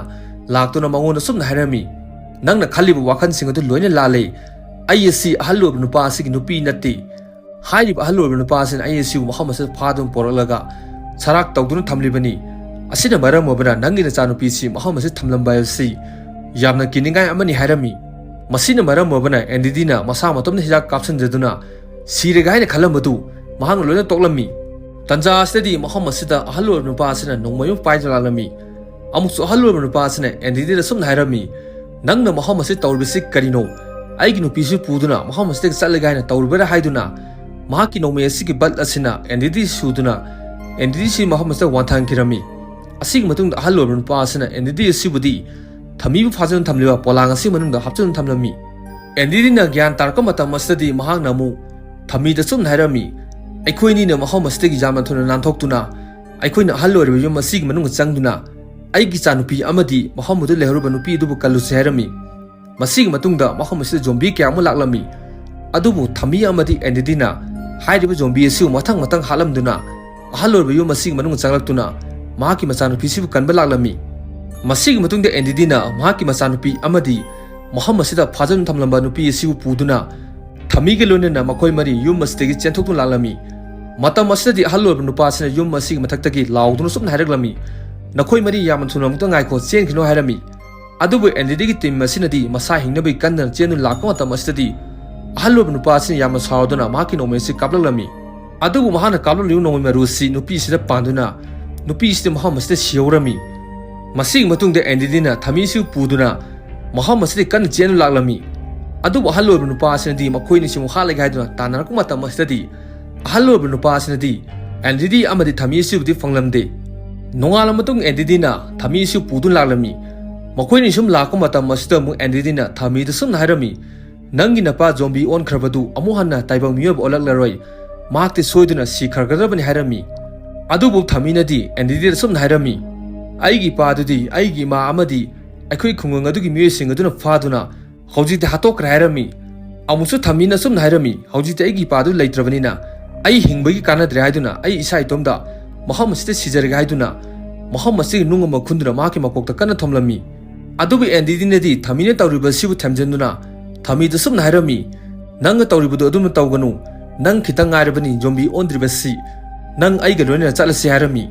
ꯂꯥꯛꯇꯨꯅ ꯃꯉꯣꯟꯗ ꯑꯁꯨꯝꯅ ꯍꯥꯏꯔꯝꯃꯤ, "ꯅꯪꯅ ꯈꯜꯂꯤꯕ ꯋꯥꯈꯜꯁꯤꯡ ꯑꯗꯨ ꯂꯣꯏꯅ ꯂꯥꯜꯂꯦ꯫ ꯑꯩ ꯑꯁꯤ ꯑꯍꯜ ꯑꯣꯏꯕ ꯅꯨꯄꯥ ꯑꯁꯤꯒꯤ ꯅꯨꯄꯤ ꯅꯠꯇꯦ꯫ ꯍꯥꯏꯔꯤꯕ ꯑꯍꯜ ꯑꯣꯏꯕ ꯅꯨꯄꯥ ꯑꯁꯤꯅ ꯑꯩ ꯑꯁꯤꯕꯨ ꯃꯐꯝ ꯑꯁꯤꯗ ꯐꯥꯗꯨꯅ ꯄꯣꯔꯛꯂꯒ ꯁꯔꯥꯛ ꯇꯧꯗꯨꯅ ꯊꯝꯂꯤꯕꯅꯤ꯫ ꯑꯁꯤꯅ ꯃꯔꯝ ꯑꯣꯏꯕꯅ ꯅꯪꯒꯤ ꯅꯆꯥꯅꯨꯄꯤ ꯑꯁꯤ ꯃꯐꯝ ꯑꯁꯤꯗ ꯊꯝꯂꯝꯕ ꯍꯥꯏꯕꯁꯤ ꯌꯥꯝꯅ ꯀꯤꯅꯤꯡꯉꯥꯏ ꯑꯃꯅꯤ" ꯍꯥꯏꯔꯝꯃꯤ꯫ ꯃꯁꯤꯅ ꯃꯔꯝ ꯑꯣꯏꯕꯅ ꯑꯦꯟꯗꯤꯗꯤꯅ ꯃꯁꯥ ꯃꯇꯣꯝꯗ ꯍꯤꯗꯥꯛ ꯀꯥꯞꯁꯤꯟꯖꯗꯨꯅ ꯁꯤꯔꯒꯦ ꯍꯥꯏꯅ ꯈꯜꯂꯝꯕꯗꯨ ꯃꯍꯥꯛꯅ ꯂꯣꯏꯅ ꯇꯣꯛꯂꯝꯃꯤ꯫ ꯇꯟꯖꯥ ꯑꯁꯤꯗꯗꯤ ꯃꯐꯝ ꯑꯁꯤꯗ ꯑꯍꯜ ꯑꯣꯏꯔꯕ ꯅꯨꯄꯥ ꯑꯁꯤꯅ ꯅꯣꯡꯃꯩ ꯑꯃ ꯄꯥꯏꯗꯨꯅ ꯂꯥꯛꯂꯝꯃꯤ꯫ ꯑꯃꯨꯛꯁꯨ ꯑꯍꯜ ꯑꯣꯏꯔꯕ ꯅꯨꯄꯥ ꯑꯁꯤꯅ ꯑꯦꯟꯗꯤꯗꯤꯗ ꯁꯨꯝꯅ ꯍꯥꯏꯔꯝꯃꯤ, "ꯅꯪꯅ ꯃꯐꯝ ꯑꯁꯤ ꯇꯧꯔꯤꯕꯁꯤ ꯀꯔꯤꯅꯣ? ꯑꯩꯒꯤ ꯅꯨꯄꯤꯁꯨ ꯄꯨꯗꯨꯅ ꯃꯐꯝ ꯑꯁꯤꯗꯒꯤ ꯆꯠꯂꯒꯦ ꯍꯥꯏꯅ ꯇꯧꯔꯤꯕꯔꯥ ꯍꯥꯏꯗꯨꯅ ꯃꯍꯥꯛꯀꯤ ꯅꯣꯡꯃꯩ ꯑꯁꯤꯒꯤ ꯕꯠ ꯑꯁꯤꯅ ꯑꯦꯟꯗꯤꯗꯤ ꯁꯨꯗꯨꯅ ꯑꯦꯟꯗꯤꯗꯤ ꯁꯤ ꯃꯐꯝ ꯑꯁꯤꯗ ꯋꯥꯟꯊꯍꯟꯈꯤꯔꯝꯃꯤ꯫ ꯑꯁꯤꯒꯤ ꯃꯇꯨꯡꯗ ꯑꯍꯜ ꯑꯣꯏꯔꯕ ꯅꯨꯄꯥ ꯑꯁꯤꯅ ꯑꯦꯟꯗꯤꯗꯤ ꯑꯁꯤꯕꯨꯗꯤ ꯊꯝꯃꯤꯕꯨ ꯐꯥꯖꯤꯟꯗꯨꯅ ꯊꯝꯂꯤꯕ ꯄꯣꯂꯥꯡ ꯑꯁꯤꯒꯤ ꯃꯅꯨꯡꯗ ꯍꯥꯞꯆꯤꯟꯗꯨꯅ ꯊꯝꯂꯝꯃꯤ꯫ ꯑꯦꯟꯗꯤꯗꯤꯅ ꯒ꯭ꯌꯥꯟ ꯇꯥꯔꯛꯄ ꯃꯇꯝ ꯑꯁꯤꯗꯗꯤ ꯃꯍꯥꯛꯅ ꯑꯃꯨꯛ ꯊꯝꯃꯤꯗ ꯆꯨꯝꯅ ꯍꯥꯏꯔꯝꯃꯤ, "ꯑꯩꯈꯣꯏꯅꯤꯅ ꯃꯐꯝ ꯑꯁꯤꯗꯒꯤ ꯌꯥꯝꯅ ꯊꯨꯅ ꯅꯥꯟꯊꯣꯛꯇꯨꯅ ꯑꯩꯈꯣꯏꯅ ꯑꯍꯜ ꯑꯣꯏꯔꯕ ꯌꯨꯝ ꯑꯁꯤꯒꯤ ꯃꯅꯨꯡꯗ ꯆꯪꯗꯨꯅ ꯑꯩꯒꯤ ꯏꯆꯥꯅꯨꯄꯤ ꯑꯃꯗꯤ ꯃꯐꯝ ꯑꯗꯨꯗ ꯂꯩꯍꯧꯔꯤꯕ ꯅꯨꯄꯤ ꯑꯗꯨꯕꯨ ꯀꯜꯂꯨꯁꯤ" ꯍꯥꯏꯔꯝꯃꯤ꯫ ꯃꯁꯤꯒꯤ ꯃꯇꯨꯡꯗ ꯃꯐꯝ ꯑꯁꯤꯗ ꯖꯣꯝꯕꯤ ꯀꯌꯥ ꯑꯃ ꯂꯥꯛꯂꯝꯃꯤ꯫ ꯑꯗꯨꯕꯨ ꯊꯝꯃꯤ ꯑꯃꯗꯤ ꯑꯦꯟꯗꯤꯗꯤꯅ ꯍꯥꯏꯔꯤꯕ ꯖꯣꯝꯕꯤ ꯑꯁꯤꯕꯨ ꯃꯊꯪ ꯃꯊꯪ ꯍꯥꯠꯂꯝꯗꯨꯅ ꯑꯍꯜ ꯑꯣꯏꯔꯕ ꯌꯨꯝ ꯑꯁꯤꯒꯤ ꯃꯅꯨꯡꯗ ꯆꯪꯂꯛꯇꯨꯅ ꯃꯍꯥꯛꯀꯤ ꯃꯆꯥꯅꯨꯄꯤꯁꯤꯕꯨ ꯀꯟꯕ ꯂꯥꯛꯂꯝꯃꯤ꯫ ꯃꯁꯤꯒꯤ ꯃꯇꯨꯡꯗ ꯑꯦꯟꯗꯤꯗꯤꯅ ꯃꯍꯥꯛꯀꯤ ꯃꯆꯥꯅꯨꯄꯤ ꯑꯃꯗꯤ ꯃꯐꯝ ꯑꯁꯤꯗ ꯐꯥꯖꯟ ꯊꯝꯂꯝꯕ ꯅꯨꯄꯤ ꯑꯁꯤꯕꯨ ꯄꯨꯗꯨꯅ ꯊꯝꯃꯤꯒ ꯂꯣꯏꯅꯅ ꯃꯈꯣꯏ ꯃꯔꯤ ꯌꯨꯝ ꯑꯁꯤꯗꯒꯤ ꯆꯦꯟꯊꯣꯛꯇꯨꯅ ꯂꯥꯛꯂꯝꯃꯤ꯫ ꯃꯇꯝ ꯑꯁꯤꯗꯗꯤ ꯑꯍꯜ ꯑꯣꯏꯔꯕ ꯅꯨꯄꯥ ꯑꯁꯤꯅ ꯌꯨꯝ ꯑꯁꯤꯒꯤ ꯃꯊꯛꯇꯒꯤ ꯂꯥꯎꯗꯨꯅ ꯆꯨꯝꯅ ꯍꯥꯏꯔꯛꯂꯝꯃꯤ, "ꯅꯈꯣꯏ ꯃꯔꯤ ꯌꯥꯝꯅ ꯊꯨꯅ ꯑꯃꯨꯛꯇ ꯉꯥꯏꯈꯣ, ꯆꯦꯟꯈꯤꯅꯣ" ꯍꯥꯏꯔꯝꯃꯤ꯫ ꯑꯗꯨꯕꯨ ꯑꯦꯟꯗꯤꯗꯤꯒꯤ ꯇꯤꯝ ꯑꯁꯤꯅꯗꯤ ꯃꯁꯥ ꯍꯤꯡꯅꯕꯒꯤ ꯀꯟꯗꯅ ꯆꯦꯟꯗꯨꯅ ꯂꯥꯛꯄ ꯃꯇꯝ ꯑꯁꯤꯗꯗꯤ ꯑꯍꯜ ꯑꯣꯏꯕ ꯅꯨꯄꯥ ꯑꯁꯤꯅ ꯌꯥꯝꯅ ꯁꯥꯎꯗꯨꯅ ꯃꯍꯥꯛꯀꯤ ꯅꯣꯡꯃꯩ ꯑꯁꯤ ꯀꯥꯞꯂꯛꯂꯝꯃꯤ꯫ ꯑꯗꯨꯕꯨ ꯃꯍꯥꯛꯅ ꯀꯥꯞꯂꯛꯂꯤꯕ ꯅꯣꯡꯃꯩ ꯃꯔꯨ ꯑꯁꯤ ꯅꯨꯄꯤ ꯑꯁꯤꯗ ꯄꯥꯟꯗꯨꯅ ꯅꯨꯄꯤ ꯑꯁꯤꯗꯤ ꯃꯐꯝ ꯑꯁꯤꯗ ꯁꯤꯍꯧꯔꯝꯃꯤ꯫ ꯃꯁꯤꯒꯤ ꯃꯇꯨꯡꯗ ꯑꯦꯟꯗꯤꯗꯤꯅ ꯊꯃꯤꯁꯨ ꯄꯨꯗꯨꯅ ꯃꯐꯝ ꯑꯁꯤꯗ ꯀꯟꯅ ꯆꯦꯟꯗꯨꯅ ꯂꯥꯛꯂꯝꯃꯤ꯫ ꯑꯗꯨꯕꯨ ꯑꯍꯜ ꯑꯣꯏꯕ ꯅꯨꯄꯥ ꯑꯁꯤꯅꯗꯤ ꯃꯈꯣꯏ ꯑꯅꯤꯁꯤꯕꯨ ꯍꯥꯠꯂꯒꯦ ꯍꯥꯏꯗꯨꯅ ꯇꯥꯟꯅꯔꯛꯄ ꯃꯇꯝ ꯑꯁꯤꯗꯗꯤ ꯑꯍꯜ ꯑꯣꯏꯕ ꯅꯨꯄꯥ ꯑꯁꯤꯅꯗꯤ ꯑꯦꯟꯗꯤꯗꯤ ꯑꯃꯗꯤ ꯊꯃꯤ ꯑꯁꯤꯕꯨꯗꯤ ꯐꯪꯂꯝꯗꯦ꯫ ꯅꯣꯡꯉꯥꯜꯂ ꯃꯇꯨꯡ ꯑꯦꯟꯗꯤꯗꯤꯅ ꯊꯃꯤ ꯑꯁꯤ ꯄꯨꯗꯨꯅ ꯂꯥꯛꯂꯝꯃꯤ꯫ ꯃꯈꯣꯏꯅꯤ ꯁꯨꯝ ꯂꯥꯛꯄ ꯃꯇꯝ ꯑꯁꯤꯗ ꯑꯃꯨꯛ ꯑꯦꯟꯗꯤꯗꯤꯅ ꯊꯃꯤꯗ ꯁꯨꯝꯅ ꯍꯥꯏꯔꯝꯃꯤ, "ꯅꯪꯒꯤ ꯅꯄꯥ ꯖꯣꯝꯕꯤ ꯑꯣꯟꯈ꯭ꯔꯕꯗꯨ ꯑꯃꯨꯛ ꯍꯟꯅ ꯇꯥꯏꯕꯪ ꯃꯤꯑꯣꯏꯕ ꯑꯣꯜꯂꯛꯂꯔꯣꯏ꯫ ꯃꯍꯥꯛꯇꯤ ꯁꯣꯏꯗꯨꯅ ꯁꯤꯈ꯭ꯔꯒꯗꯕꯅꯤ" ꯍꯥꯏꯔꯝꯃꯤ꯫ ꯑꯗꯨꯕꯨ ꯊꯃꯤꯅꯗꯤ ꯑꯦꯟꯗꯤꯗꯤꯗ ꯁꯨꯝꯅ ꯍꯥꯏꯔꯝꯃꯤ, "ꯑꯩꯒꯤ ꯏꯄꯥꯗꯨꯗꯤ ꯑꯩꯒꯤ ꯏꯃꯥ ꯑꯃꯗꯤ ꯑꯩꯈꯣꯏ ꯈꯨꯡꯒꯪ ꯑꯗꯨꯒꯤ ꯃꯤꯑꯣꯏꯁꯤꯡ ꯑꯗꯨꯅ ꯐꯥꯗꯨꯅ ꯍꯧꯖꯤꯛꯇꯤ ꯍꯥꯠꯇꯣꯛꯈ꯭ꯔꯦ" ꯍꯥꯏꯔꯝꯃꯤ꯫ ꯑꯃꯨꯛꯁꯨ ꯊꯃꯤꯅ ꯑꯁꯨꯝꯅ ꯍꯥꯏꯔꯝꯃꯤ, "ꯍꯧꯖꯤꯛꯇꯤ ꯑꯩꯒꯤ ꯏꯄꯥꯗꯨ ꯂꯩꯇ꯭ꯔꯕꯅꯤꯅ ꯑꯩ ꯍꯤꯡꯕꯒꯤ ꯀꯥꯟꯅꯗ꯭ꯔꯦ" ꯍꯥꯏꯗꯨꯅ ꯑꯩ ꯏꯁꯥ ꯏꯇꯣꯝꯇ ꯃꯐꯝ ꯑꯁꯤꯗ ꯁꯤꯖꯔꯒꯦ ꯍꯥꯏꯗꯨꯅ ꯃꯐꯝ ꯑꯁꯤꯒꯤ ꯅꯨꯡ ꯑꯃ ꯈꯨꯟꯗꯨꯅ ꯃꯍꯥꯛꯀꯤ ꯃꯀꯣꯛꯇ ꯀꯟꯅ ꯊꯣꯝꯂꯝꯃꯤ꯫ ꯑꯗꯨꯕꯨ ꯑꯦꯟꯗꯤꯗꯤꯅꯗꯤ ꯊꯃꯤꯅ ꯇꯧꯔꯤꯕ ꯑꯁꯤꯕꯨ ꯊꯦꯝꯖꯤꯟꯗꯨꯅ ꯊꯃꯤꯗ ꯑꯁꯨꯝꯅ ꯍꯥꯏꯔꯝꯃꯤ, "ꯅꯪꯅ ꯇꯧꯔꯤꯕꯗꯨ ꯑꯗꯨꯝꯅ ꯇꯧꯒꯅꯨ꯫ ꯅꯪ ꯈꯤꯇꯪ ꯉꯥꯏꯔꯕꯅꯤ ꯖꯣꯝꯕꯤ ꯑꯣꯟꯗ꯭ꯔꯤꯕꯁꯤ꯫ ꯅꯪ ꯑꯩꯒ ꯂꯣꯏꯅꯅ ꯆꯠꯂꯁꯤ" ꯍꯥꯏꯔꯝꯃꯤ꯫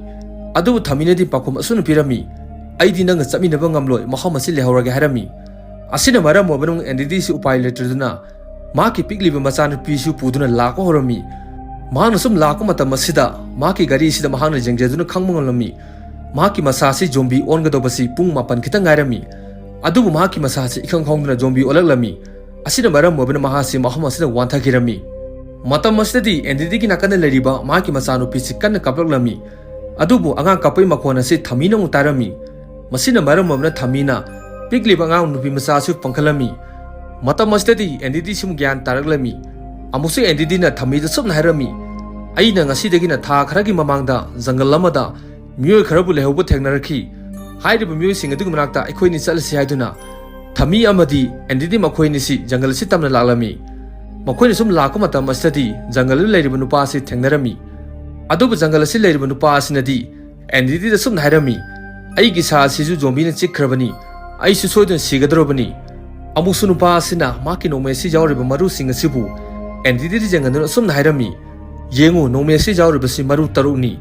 ꯑꯗꯨꯕꯨ ꯊꯃꯤꯅꯗꯤ ꯄꯥꯎꯈꯨꯝ ꯑꯁꯨꯝꯅ ꯄꯤꯔꯝꯃꯤ, "ꯑꯩꯗꯤ ꯅꯪꯒ ꯆꯠꯃꯤꯟꯅꯕ ꯉꯝꯂꯣꯏ, ꯃꯐꯝ ꯑꯁꯤ ꯂꯩꯍꯧꯔꯒꯦ" ꯍꯥꯏꯔꯝꯃꯤ꯫ ꯑꯁꯤꯅ ꯃꯔꯝ ꯑꯣꯏꯕꯅ ꯑꯦꯟꯗꯤꯗꯤꯁꯤ ꯎꯄꯥꯏ ꯂꯩꯇ꯭ꯔꯗꯨꯅ ꯃꯍꯥꯛꯀꯤ ꯄꯤꯛꯂꯤꯕ ꯃꯆꯥꯅꯨꯄꯤꯁꯨ ꯄꯨꯗꯨꯅ ꯂꯥꯛꯄ ꯍꯧꯔꯝꯃꯤ꯫ ꯃꯍꯥꯛꯅ ꯁꯨꯝ ꯂꯥꯛꯄ ꯃꯇꯝ ꯑꯁꯤꯗ ꯃꯍꯥꯛꯀꯤ ꯒꯥꯔꯤ ꯑꯁꯤꯗ ꯃꯍꯥꯛꯅ ꯌꯦꯡꯖꯗꯨꯅ ꯈꯪꯕ ꯉꯝꯂꯝꯃꯤ꯫ ꯃꯍꯥꯛꯀꯤ ꯃꯁꯥ ꯑꯁꯤ ꯖꯣꯝꯕꯤ ꯑꯣꯟꯒꯗꯧꯕꯁꯤ ꯄꯨꯡ ꯃꯥꯄꯟ ꯈꯤꯇꯪ ꯉꯥꯏꯔꯝꯃꯤ꯫ ꯑꯗꯨꯕꯨ ꯃꯍꯥꯛꯀꯤ ꯃꯁꯥ ꯑꯁꯤ ꯏꯈꯪ ꯈꯪꯍꯧꯗꯅ ꯖꯣꯝꯕꯤ ꯑꯣꯜꯂꯛꯂꯝꯃꯤ꯫ ꯑꯁꯤꯅ ꯃꯔꯝ ꯑꯣꯏꯕꯅ ꯃꯍꯥꯛꯁꯤ ꯃꯐꯝ ꯑꯁꯤꯗ ꯋꯥꯟꯊꯈꯤꯔꯝꯃꯤ꯫ ꯃꯇꯝ ꯑꯁꯤꯗꯗꯤ ꯑꯦꯟꯗꯤꯗꯤꯒꯤ ꯅꯥꯀꯟꯗ ꯂꯩꯔꯤꯕ ꯃꯍꯥꯛꯀꯤ ꯃꯆꯥꯅꯨꯄꯤꯁꯤ ꯀꯟꯅ ꯀꯞꯂꯛꯂꯝꯃꯤ꯫ ꯑꯗꯨꯕꯨ ꯑꯉꯥꯡ ꯀꯞꯄꯒꯤ ꯃꯈꯣꯟ ꯑꯁꯤ ꯊꯃꯤꯅ ꯑꯃꯨꯛ ꯇꯥꯔꯝꯃꯤ꯫ ꯃꯁꯤꯅ ꯃꯔꯝ ꯑꯣꯏꯕꯅ ꯊꯃꯤꯅ ꯄꯤꯛꯂꯤꯕ ꯑꯉꯥꯡ ꯅꯨꯄꯤ ꯃꯆꯥ ꯑꯁꯤ ꯄꯪꯈꯠꯂꯝꯃꯤ꯫ ꯃꯇꯝ ꯑꯁꯤꯗꯗꯤ ꯑꯦꯟꯗꯤꯗꯤ ꯁꯨꯝ ꯒ꯭ꯌꯥꯟ ꯇꯥꯔꯛꯂꯝꯃꯤ꯫ ꯑꯃꯨꯛꯁꯨ ꯑꯦꯟꯗꯤꯗꯤꯅ ꯊꯃꯤꯗ ꯁꯨꯝꯅ ꯍꯥꯏꯔꯝꯃꯤ, "ꯑꯩꯅ ꯉꯁꯤꯗꯒꯤꯅ ꯊꯥ ꯈꯔꯒꯤ ꯃꯃꯥꯡꯗ ꯖꯪꯒꯜ ꯑꯃꯗ ꯃꯤꯑꯣꯏ ꯈꯔꯕꯨ ꯂꯩꯍꯧꯕ ꯊꯦꯡꯅꯔꯛꯈꯤ꯫ ꯍꯥꯏꯔꯤꯕ ꯃꯤꯑꯣꯏꯁꯤꯡ ꯑꯗꯨꯒꯤ ꯃꯅꯥꯛꯇ ꯑꯩꯈꯣꯏꯅꯤ ꯆꯠꯂꯁꯤ" ꯍꯥꯏꯗꯨꯅ ꯊꯃꯤ ꯑꯃꯗꯤ ꯑꯦꯟꯗꯤꯗꯤ ꯃꯈꯣꯏ ꯑꯅꯤꯁꯤ ꯖꯪꯒꯜ ꯑꯁꯤ ꯇꯝꯅ ꯂꯥꯛꯂꯝꯃꯤ꯫ ꯃꯈꯣꯏꯅ ꯁꯨꯝ ꯂꯥꯛꯄ ꯃꯇꯝ ꯑꯁꯤꯗꯗꯤ ꯖꯪꯒꯜꯗ ꯂꯩꯔꯤꯕ ꯅꯨꯄꯥ ꯑꯁꯤ ꯊꯦꯡꯅꯔꯝꯃꯤ꯫ ꯑꯗꯨꯕꯨ ꯖꯪꯒꯜ ꯑꯁꯤ ꯂꯩꯔꯤꯕ ꯅꯨꯄꯥ ꯑꯁꯤꯅꯗꯤ ꯑꯦꯟꯗꯤꯗꯤꯗ ꯁꯨꯝꯅ ꯍꯥꯏꯔꯝꯃꯤ, "ꯑꯩꯒꯤ ꯏꯁꯥ ꯑꯁꯤꯁꯨ ꯖꯣꯝꯕꯤꯅ ꯆꯤꯛꯈ꯭ꯔꯕꯅꯤ, ꯑꯩꯁꯨ ꯁꯣꯏꯗꯅ ꯁꯤꯒꯗꯧꯔꯕꯅꯤ"꯫ ꯑꯃꯨꯛꯁꯨ ꯅꯨꯄꯥ ꯑꯁꯤꯅ ꯃꯍꯥꯛꯀꯤ ꯅꯣꯡꯃꯩ ꯑꯁꯤ ꯌꯥꯎꯔꯤꯕ ꯃꯔꯨꯁꯤꯡ ꯑꯁꯤꯕꯨ ꯑꯦꯟꯗꯤꯗꯤꯗ ꯌꯦꯡꯍꯟꯗꯨꯅ ꯑꯁꯨꯝꯅ ꯍꯥꯏꯔꯝꯃꯤ, "ꯌꯦꯡꯉꯨ, ꯅꯣꯡꯃꯩ ꯑꯁꯤ ꯌꯥꯎꯔꯤꯕꯁꯤ ꯃꯔꯨ ꯇꯔꯨꯛꯅꯤ,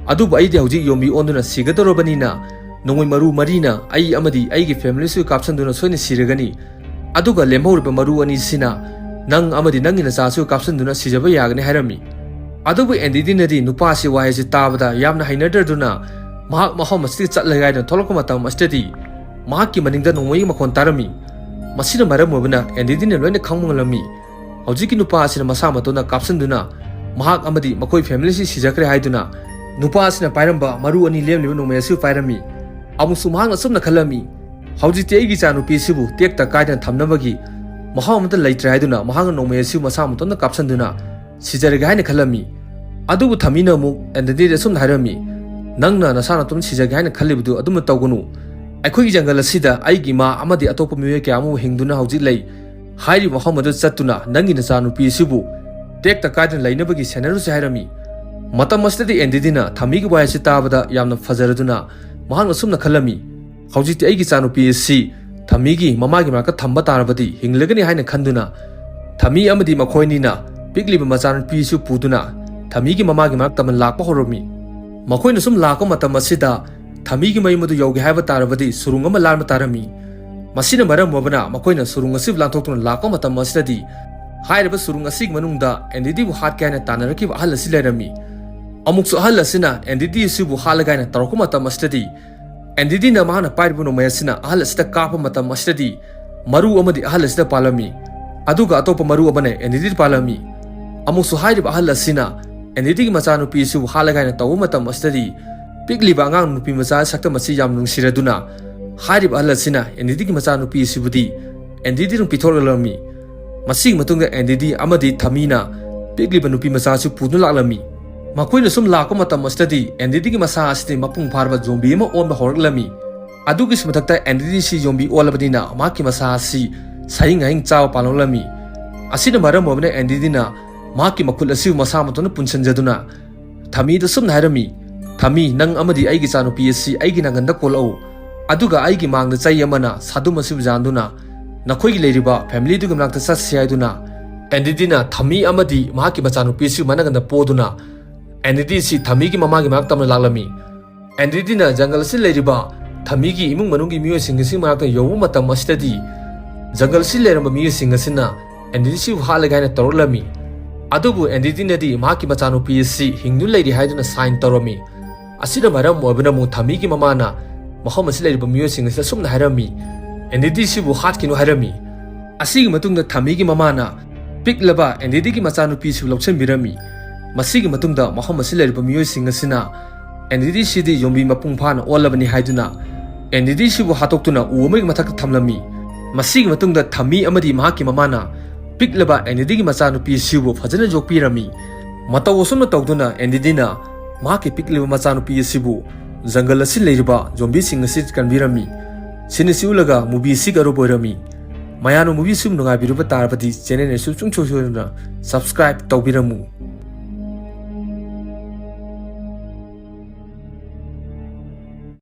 ꯑꯗꯨꯕꯨ ꯑꯩꯗꯤ ꯍꯧꯖꯤꯛ ꯌꯣꯝꯕꯤ ꯑꯣꯟꯗꯨꯅ ꯁꯤꯒꯗꯧꯔꯕꯅꯤꯅ ꯅꯣꯡꯃꯩ ꯃꯔꯨ ꯃꯔꯤꯅ ꯑꯩ ꯑꯃꯗꯤ ꯑꯩꯒꯤ ꯐꯦꯃꯤꯂꯤꯁꯨ ꯀꯥꯞꯁꯤꯟꯗꯨꯅ ꯁꯣꯏꯅ ꯁꯤꯔꯒꯅꯤ꯫ ꯑꯗꯨꯒ ꯂꯦꯝꯍꯧꯔꯤꯕ ꯃꯔꯨ ꯑꯅꯤꯁꯤꯅ ꯅꯪ ꯑꯃꯗꯤ ꯅꯪꯒꯤ ꯅꯆꯥꯁꯨ ꯀꯥꯞꯁꯤꯟꯗꯨꯅ ꯁꯤꯖꯕ ꯌꯥꯒꯅꯤ" ꯍꯥꯏꯔꯝꯃꯤ꯫ ꯑꯗꯨꯕꯨ ꯑꯦꯟꯗꯤꯗꯤꯅꯗꯤ ꯅꯨꯄꯥꯁꯤ ꯋꯥꯍꯩꯁꯤ ꯇꯥꯕꯗ ꯌꯥꯝꯅ ꯍꯩꯅꯗ꯭ꯔꯗꯨꯅ ꯃꯍꯥꯛ ꯃꯐꯝ ꯑꯁꯤꯗꯒꯤ ꯆꯠꯂꯒꯦ ꯍꯥꯏꯗꯨꯅ ꯊꯣꯛꯂꯛꯄ ꯃꯇꯝ ꯑꯁꯤꯗꯗꯤ ꯃꯍꯥꯛꯀꯤ ꯃꯅꯤꯡꯗ ꯅꯣꯡꯃꯩꯒꯤ ꯃꯈꯣꯟ ꯇꯥꯔꯝꯃꯤ꯫ ꯃꯁꯤꯅ ꯃꯔꯝ ꯑꯣꯏꯕꯅ ꯑꯦꯟꯗꯤꯗꯤꯅ ꯂꯣꯏꯅ ꯈꯪꯕ ꯉꯝꯂꯝꯃꯤ꯫ ꯍꯧꯖꯤꯛꯀꯤ ꯅꯨꯄꯥ ꯑꯁꯤꯅ ꯃꯁꯥ ꯃꯇꯣꯟꯗ ꯀꯥꯞꯁꯤꯟꯗꯨꯅ ꯃꯍꯥꯛ ꯑꯃꯗꯤ ꯃꯈꯣꯏ ꯐꯦꯃꯤꯂꯤꯁꯤ ꯁꯤꯖꯈ꯭ꯔꯦ ꯍꯥꯏꯗꯨꯅ ꯅꯨꯄꯥ ꯑꯁꯤꯅ ꯄꯥꯏꯔꯝꯕ ꯃꯔꯨ ꯑꯅꯤ ꯂꯦꯝꯂꯤꯕ ꯅꯣꯡꯃꯩ ꯑꯁꯤ ꯄꯥꯏꯔꯝꯃꯤ꯫ ꯑꯃꯨꯛꯁꯨ ꯃꯍꯥꯛꯅ ꯑꯁꯨꯝꯅ ꯈꯜꯂꯝꯃꯤ, "ꯍꯧꯖꯤꯛꯇꯤ ꯑꯩꯒꯤ ꯏꯆꯥꯅꯨꯄꯤ ꯑꯁꯤꯕꯨ ꯇꯦꯛꯇ ꯀꯥꯏꯗꯅ ꯊꯝꯅꯕꯒꯤ ꯃꯐꯝ ꯑꯃꯠꯇ ꯂꯩꯇ꯭ꯔꯦ" ꯍꯥꯏꯗꯨꯅ ꯃꯍꯥꯛꯅ ꯅꯣꯡꯃꯩ ꯑꯁꯤꯕꯨ ꯃꯁꯥ ꯃꯇꯣꯟꯗ ꯀꯥꯞꯁꯤꯟꯗꯨꯅ ꯁꯤꯖꯔꯒꯦ ꯍꯥꯏꯅ ꯈꯜꯂꯝꯃꯤ꯫ ꯑꯗꯨꯕꯨ ꯊꯃꯤꯅ ꯑꯃꯨꯛ ꯑꯦꯟꯗꯤꯗꯤꯗ ꯑꯁꯨꯝꯅ ꯍꯥꯏꯔꯝꯃꯤ, "ꯅꯪꯅ ꯅꯁꯥ ꯅꯇꯣꯝ ꯁꯤꯖꯒꯦ ꯍꯥꯏꯅ ꯈꯜꯂꯤꯕꯗꯨ ꯑꯗꯨꯃ ꯇꯧꯒꯅꯨ꯫ ꯑꯩꯈꯣꯏꯒꯤ ꯖꯪꯒꯜ ꯑꯁꯤꯗ ꯑꯩꯒꯤ ꯏꯃꯥ ꯑꯃꯗꯤ ꯑꯇꯣꯞꯄ ꯃꯤꯑꯣꯏ ꯀꯌꯥ ꯑꯃ ꯍꯤꯡꯗꯨꯅ ꯍꯧꯖꯤꯛ ꯂꯩ꯫ ꯍꯥꯏꯔꯤꯕ ꯃꯐꯝ ꯑꯗꯨ ꯆꯠꯇꯨꯅ ꯅꯪꯒꯤ ꯅꯆꯥꯅꯨꯄꯤ ꯑꯁꯤꯕꯨ ꯇꯦꯛꯇ ꯀꯥꯏꯗꯅ ꯂꯩꯅꯕꯒꯤ ꯁꯦꯟꯅꯔꯨꯁꯤ" ꯍꯥꯏꯔꯝꯃꯤ꯫ ꯃꯇꯝ ꯑꯁꯤꯗꯗꯤ ꯑꯦꯟꯗꯤꯗꯤꯅ ꯊꯃꯤꯒꯤ ꯋꯥꯍꯩ ꯑꯁꯤ ꯇꯥꯕꯗ ꯌꯥꯝꯅ ꯐꯖꯔꯗꯨꯅ ꯃꯍꯥꯛꯅ ꯑꯁꯨꯝꯅ ꯈꯜꯂꯝꯃꯤ, "ꯍꯧꯖꯤꯛꯇꯤ ꯑꯩꯒꯤ ꯏꯆꯥꯅꯨꯄꯤ ꯑꯁꯤ ꯊꯃꯤꯒꯤ ꯃꯃꯥꯒꯤ ꯃꯅꯥꯛꯇ ꯊꯝꯕ ꯇꯥꯔꯕꯗꯤ ꯍꯤꯡꯂꯒꯅꯤ" ꯍꯥꯏꯅ ꯈꯟꯗꯨꯅ ꯊꯃꯤ ꯑꯃꯗꯤ ꯃꯈꯣꯏ ꯑꯅꯤꯅ ꯄꯤꯛꯂꯤꯕ ꯃꯆꯥꯅꯨꯄꯤꯁꯨ ꯄꯨꯗꯨꯅ ꯊꯃꯤꯒꯤ ꯃꯃꯥꯒꯤ ꯃꯅꯥꯛꯇ ꯂꯥꯛꯄ ꯍꯧꯔꯝꯃꯤ꯫ ꯃꯈꯣꯏꯅ ꯁꯨꯝ ꯂꯥꯛꯄ ꯃꯇꯝ ꯑꯁꯤꯗ ꯊꯃꯤꯒꯤ ꯃꯌꯨꯝ ꯑꯗꯨ ꯌꯧꯒꯦ ꯍꯥꯏꯕ ꯇꯥꯔꯕꯗꯤ ꯁꯨꯔꯨꯡ ꯑꯃ ꯂꯥꯟꯕ ꯇꯥꯔꯝꯃꯤ꯫ ꯃꯁꯤꯅ ꯃꯔꯝ ꯑꯣꯏꯕꯅ ꯃꯈꯣꯏꯅ ꯁꯨꯔꯨꯡ ꯑꯁꯤꯕꯨ ꯂꯥꯟꯊꯣꯛꯇꯨꯅ ꯂꯥꯛꯄ ꯃꯇꯝ ꯑꯁꯤꯗꯗꯤ ꯍꯥꯏꯔꯤꯕ ꯁꯨꯔꯨꯡ ꯑꯁꯤꯒꯤ ꯃꯅꯨꯡꯗ ꯑꯦꯟꯗꯤꯗꯤꯕꯨ ꯍꯥꯠꯀꯦ ꯍꯥꯏꯅ ꯇꯥꯟꯅꯔꯛꯈꯤꯕ ꯑꯍꯜ ꯑꯁꯤ ꯂꯩꯔꯝꯃꯤ꯫ ꯑꯃꯨꯛꯁꯨ ꯑꯍꯜ ꯑꯁꯤꯅ ꯑꯦꯟꯗꯤꯗꯤ ꯑꯁꯤꯕꯨ ꯍꯥꯠꯂꯒꯦ ꯍꯥꯏꯅ ꯇꯧꯔꯛꯄ ꯃꯇꯝ ꯑꯁꯤꯗꯗꯤ ꯑꯦꯟꯗꯤꯗꯤꯅ ꯃꯍꯥꯛꯅ ꯄꯥꯏꯔꯤꯕ ꯅꯣꯡꯃꯩ ꯑꯁꯤꯅ ꯑꯍꯜ ꯑꯁꯤꯗ ꯀꯥꯞꯄ ꯃꯇꯝ ꯑꯁꯤꯗꯗꯤ ꯃꯔꯨ ꯑꯃꯗꯤ ꯑꯍꯜ ꯑꯁꯤꯗ ꯄꯥꯜꯂꯝꯃꯤ꯫ ꯑꯗꯨꯒ ꯑꯇꯣꯞꯄ ꯃꯔꯨ ꯑꯃꯅ ꯑꯦꯟꯗꯤꯗꯤ ꯄꯥꯜꯂꯝꯃꯤ꯫ ꯑꯃꯨꯛꯁꯨ ꯍꯥꯏꯔꯤꯕ ꯑꯍꯜ ꯑꯁꯤꯅ ꯑꯦꯟꯗꯤꯗꯤꯒꯤ ꯃꯆꯥꯅꯨꯄꯤ ꯑꯁꯤꯕꯨ ꯍꯥꯠꯂꯒꯦ ꯍꯥꯏꯅ ꯇꯧꯕ ꯃꯇꯝ ꯑꯁꯤꯗꯗꯤ, ꯄꯤꯛꯂꯤꯕ ꯑꯉꯥꯡ ꯅꯨꯄꯤ ꯃꯆꯥ ꯁꯛꯇꯝ ꯑꯁꯤ ꯌꯥꯝ ꯅꯨꯡꯁꯤꯔꯗꯨꯅ, ꯍꯥꯏꯔꯤꯕ ꯑꯍꯜ ꯑꯁꯤꯅ ꯑꯦꯟꯗꯤꯗꯤꯒꯤ ꯃꯆꯥꯅꯨꯄꯤ ꯑꯁꯤꯕꯨꯗꯤ ꯑꯦꯟꯗꯤꯗꯤ ꯑꯗꯨꯝ ꯄꯤꯊꯣꯛꯂꯝꯃꯤ꯫ ꯃꯁꯤꯒꯤ ꯃꯇꯨꯡꯗ ꯑꯦꯟꯗꯤꯗꯤ ꯑꯃꯗꯤ ꯊꯃꯤꯅ ꯄꯤꯛꯂꯤꯕ ꯅꯨꯄꯤ ꯃꯆꯥ ꯑꯁꯤ ꯄꯨꯗꯨꯅ ꯂꯥꯛꯂꯝꯃꯤ꯫ ꯃꯈꯣꯏꯅ ꯁꯨꯝ ꯂꯥꯛꯄ ꯃꯇꯝ ꯑꯁꯤꯗꯗꯤ ꯑꯦꯟꯗꯤꯗꯤꯒꯤ ꯃꯁꯥ ꯑꯁꯤꯗꯤ ꯃꯄꯨꯡ ꯐꯥꯔꯕ ꯖꯣꯝꯕꯤ ꯑꯃ ꯑꯣꯟꯕ ꯍꯧꯔꯛꯂꯝꯃꯤ꯫ ꯑꯗꯨꯒꯤꯁꯨ ꯃꯊꯛꯇ ꯑꯦꯟꯗꯤꯗꯤ ꯑꯁꯤ ꯖꯣꯝꯕꯤ ꯑꯣꯜꯂꯕꯅꯤꯅ ꯃꯍꯥꯛꯀꯤ ꯃꯁꯥ ꯑꯁꯤ ꯁꯥꯍꯤꯡ ꯍꯥꯍꯤꯡ ꯆꯥꯕ ꯄꯥꯝꯂꯛꯂꯝꯃꯤ꯫ ꯑꯁꯤꯅ ꯃꯔꯝ ꯑꯣꯏꯕꯅ ꯑꯦꯟꯗꯤꯗꯤꯅ ꯃꯍꯥꯛꯀꯤ ꯃꯈꯨꯠ ꯑꯁꯤꯕꯨ ꯃꯁꯥ ꯃꯇꯣꯟꯗ ꯄꯨꯟꯁꯤꯟꯖꯗꯨꯅ ꯊꯃꯤꯗ ꯁꯨꯝꯅ ꯍꯥꯏꯔꯝꯃꯤ, "ꯊꯃꯤ, ꯅꯪ ꯑꯃꯗꯤ ꯑꯩꯒꯤ ꯏꯆꯥꯅꯨꯄꯤ ꯑꯁꯤ ꯑꯩꯒꯤ ꯅꯥꯒꯟꯗ ꯀꯣꯜꯂꯛꯎ꯫ ꯑꯗꯨꯒ ꯑꯩꯒꯤ ꯃꯥꯡꯗ ꯆꯩ ꯑꯃꯅ ꯁꯥꯗꯨꯝ ꯑꯁꯤꯕꯨ ꯌꯥꯟꯗꯨꯅ ꯅꯈꯣꯏꯒꯤ ꯂꯩꯔꯤꯕ ꯐꯦꯃꯤꯂꯤꯗꯨꯒꯤ ꯃꯅꯥꯛꯇ ꯆꯠꯁꯤ" ꯍꯥꯏꯗꯨꯅ ꯑꯦꯟꯗꯤꯗꯤꯅ ꯊꯃꯤ ꯑꯃꯗꯤ ꯃꯍꯥꯛꯀꯤ ꯃꯆꯥꯅꯨꯄꯤ ꯑꯁꯤꯕꯨ ꯃꯅꯥꯒꯟꯗ ꯄꯣꯗꯨꯅ ꯑꯦꯟꯗꯤꯗꯤ ꯑꯁꯤ ꯊꯃꯤꯒꯤ ꯃꯃꯥꯒꯤ ꯃꯅꯥꯛꯇ ꯑꯃꯅ ꯂꯥꯛꯂꯝꯃꯤ꯫ ꯑꯦꯟꯗꯤꯗꯤꯅ ꯖꯪꯒꯜ ꯑꯁꯤ ꯂꯩꯔꯤꯕ ꯊꯃꯤꯒꯤ ꯏꯃꯨꯡ ꯃꯅꯨꯡꯒꯤ ꯃꯤꯑꯣꯏꯁꯤꯡ ꯑꯁꯤ ꯃꯅꯥꯛꯇ ꯌꯧꯕ ꯃꯇꯝ ꯑꯁꯤꯗꯗꯤ, ꯖꯪꯒꯜ ꯑꯁꯤ ꯂꯩꯔꯝꯕ ꯃꯤꯑꯣꯏꯁꯤꯡ ꯑꯁꯤꯅ ꯑꯦꯟꯗꯤꯗꯤꯁꯤꯕꯨ ꯍꯥꯠꯂꯒꯦ ꯍꯥꯏꯅ ꯇꯧꯔꯛꯂꯝꯃꯤ꯫ ꯑꯗꯨꯕꯨ ꯑꯦꯟꯗꯤꯗꯤꯅꯗꯤ ꯃꯍꯥꯛꯀꯤ ꯃꯆꯥꯅꯨꯄꯤ ꯑꯁꯤ ꯍꯤꯡꯗꯨꯅ ꯂꯩꯔꯤ ꯍꯥꯏꯗꯨꯅ ꯁꯥꯏꯟ ꯇꯧꯔꯝꯃꯤ꯫ ꯑꯁꯤꯅ ꯃꯔꯝ ꯑꯣꯏꯕꯅ ꯑꯃꯨꯛ ꯊꯃꯤꯒꯤ ꯃꯃꯥꯅ ꯃꯐꯝ ꯑꯁꯤ ꯂꯩꯔꯤꯕ ꯃꯤꯑꯣꯏꯁꯤꯡ ꯑꯁꯤꯗ ꯑꯁꯨꯝꯅ ꯍꯥꯏꯔꯝꯃꯤ, "ꯑꯦꯟꯗꯤꯗꯤꯁꯤꯕꯨ ꯍꯥꯠꯈꯤꯅꯨ" ꯍꯥꯏꯔꯝꯃꯤ꯫ ꯑꯁꯤꯒꯤ ꯃꯇꯨꯡꯗ ꯊꯃꯤꯒꯤ ꯃꯃꯥꯅ ꯄꯤꯛꯂꯕ ꯑꯦꯟꯗꯤꯗꯤꯒꯤ ꯃꯆꯥꯅꯨꯄꯤꯁꯨ ꯂꯧꯁꯤꯟꯕꯤꯔꯝꯃꯤ꯫ ꯃꯁꯤꯒꯤ ꯃꯇꯨꯡꯗ ꯃꯐꯝ ꯑꯁꯤ ꯂꯩꯔꯤꯕ ꯃꯤꯑꯣꯏꯁꯤꯡ ꯑꯁꯤꯅ ꯑꯦꯟꯗꯤꯗꯤꯁꯤꯗꯤ ꯌꯣꯝꯕꯤ ꯃꯄꯨꯡ ꯐꯥꯅ ꯑꯣꯜꯂꯕꯅꯤ ꯍꯥꯏꯗꯨꯅ ꯑꯦꯟꯗꯤꯗꯤꯁꯤꯕꯨ ꯍꯥꯠꯇꯣꯛꯇꯨꯅ ꯎ ꯑꯃꯒꯤ ꯃꯊꯛꯇ ꯊꯝꯂꯝꯃꯤ꯫ ꯃꯁꯤꯒꯤ ꯃꯇꯨꯡꯗ ꯊꯃꯤ ꯑꯃꯗꯤ ꯃꯍꯥꯛꯀꯤ ꯃꯃꯥꯅ ꯄꯤꯛꯂꯕ ꯑꯦꯟꯗꯤꯗꯤꯒꯤ ꯃꯆꯥꯅꯨꯄꯤ ꯑꯁꯤꯕꯨ ꯐꯖꯅ ꯌꯣꯛꯄꯤꯔꯝꯃꯤ꯫ ꯃꯇꯧ ꯑꯁꯨꯝꯅ ꯇꯧꯗꯨꯅ ꯑꯦꯟꯗꯤꯗꯤꯅ ꯃꯍꯥꯛꯀꯤ ꯄꯤꯛꯂꯤꯕ ꯃꯆꯥꯅꯨꯄꯤ ꯑꯁꯤꯕꯨ ꯖꯪꯒꯜ ꯑꯁꯤ ꯂꯩꯔꯤꯕ ꯖꯣꯝꯕꯤꯁꯤꯡ ꯑꯁꯤ ꯀꯟꯕꯤꯔꯝꯃꯤ꯫ ꯁꯤꯅ ꯁꯤ ꯎꯠꯂꯒ movie ꯑꯁꯤꯒꯤ ꯑꯔꯣꯏꯕ ꯑꯣꯏꯔꯝꯃꯤ꯫ ꯃꯌꯥꯝꯅ movie ꯑꯁꯤ ꯅꯨꯡꯉꯥꯏꯕꯤꯔꯕ ꯇꯥꯔꯕꯗꯤ channel ꯑꯁꯤ ꯁꯨꯡꯁꯣꯏ ꯁꯣꯏꯗꯅ subscribe ꯇꯧꯕꯤꯔꯝꯃꯨ꯫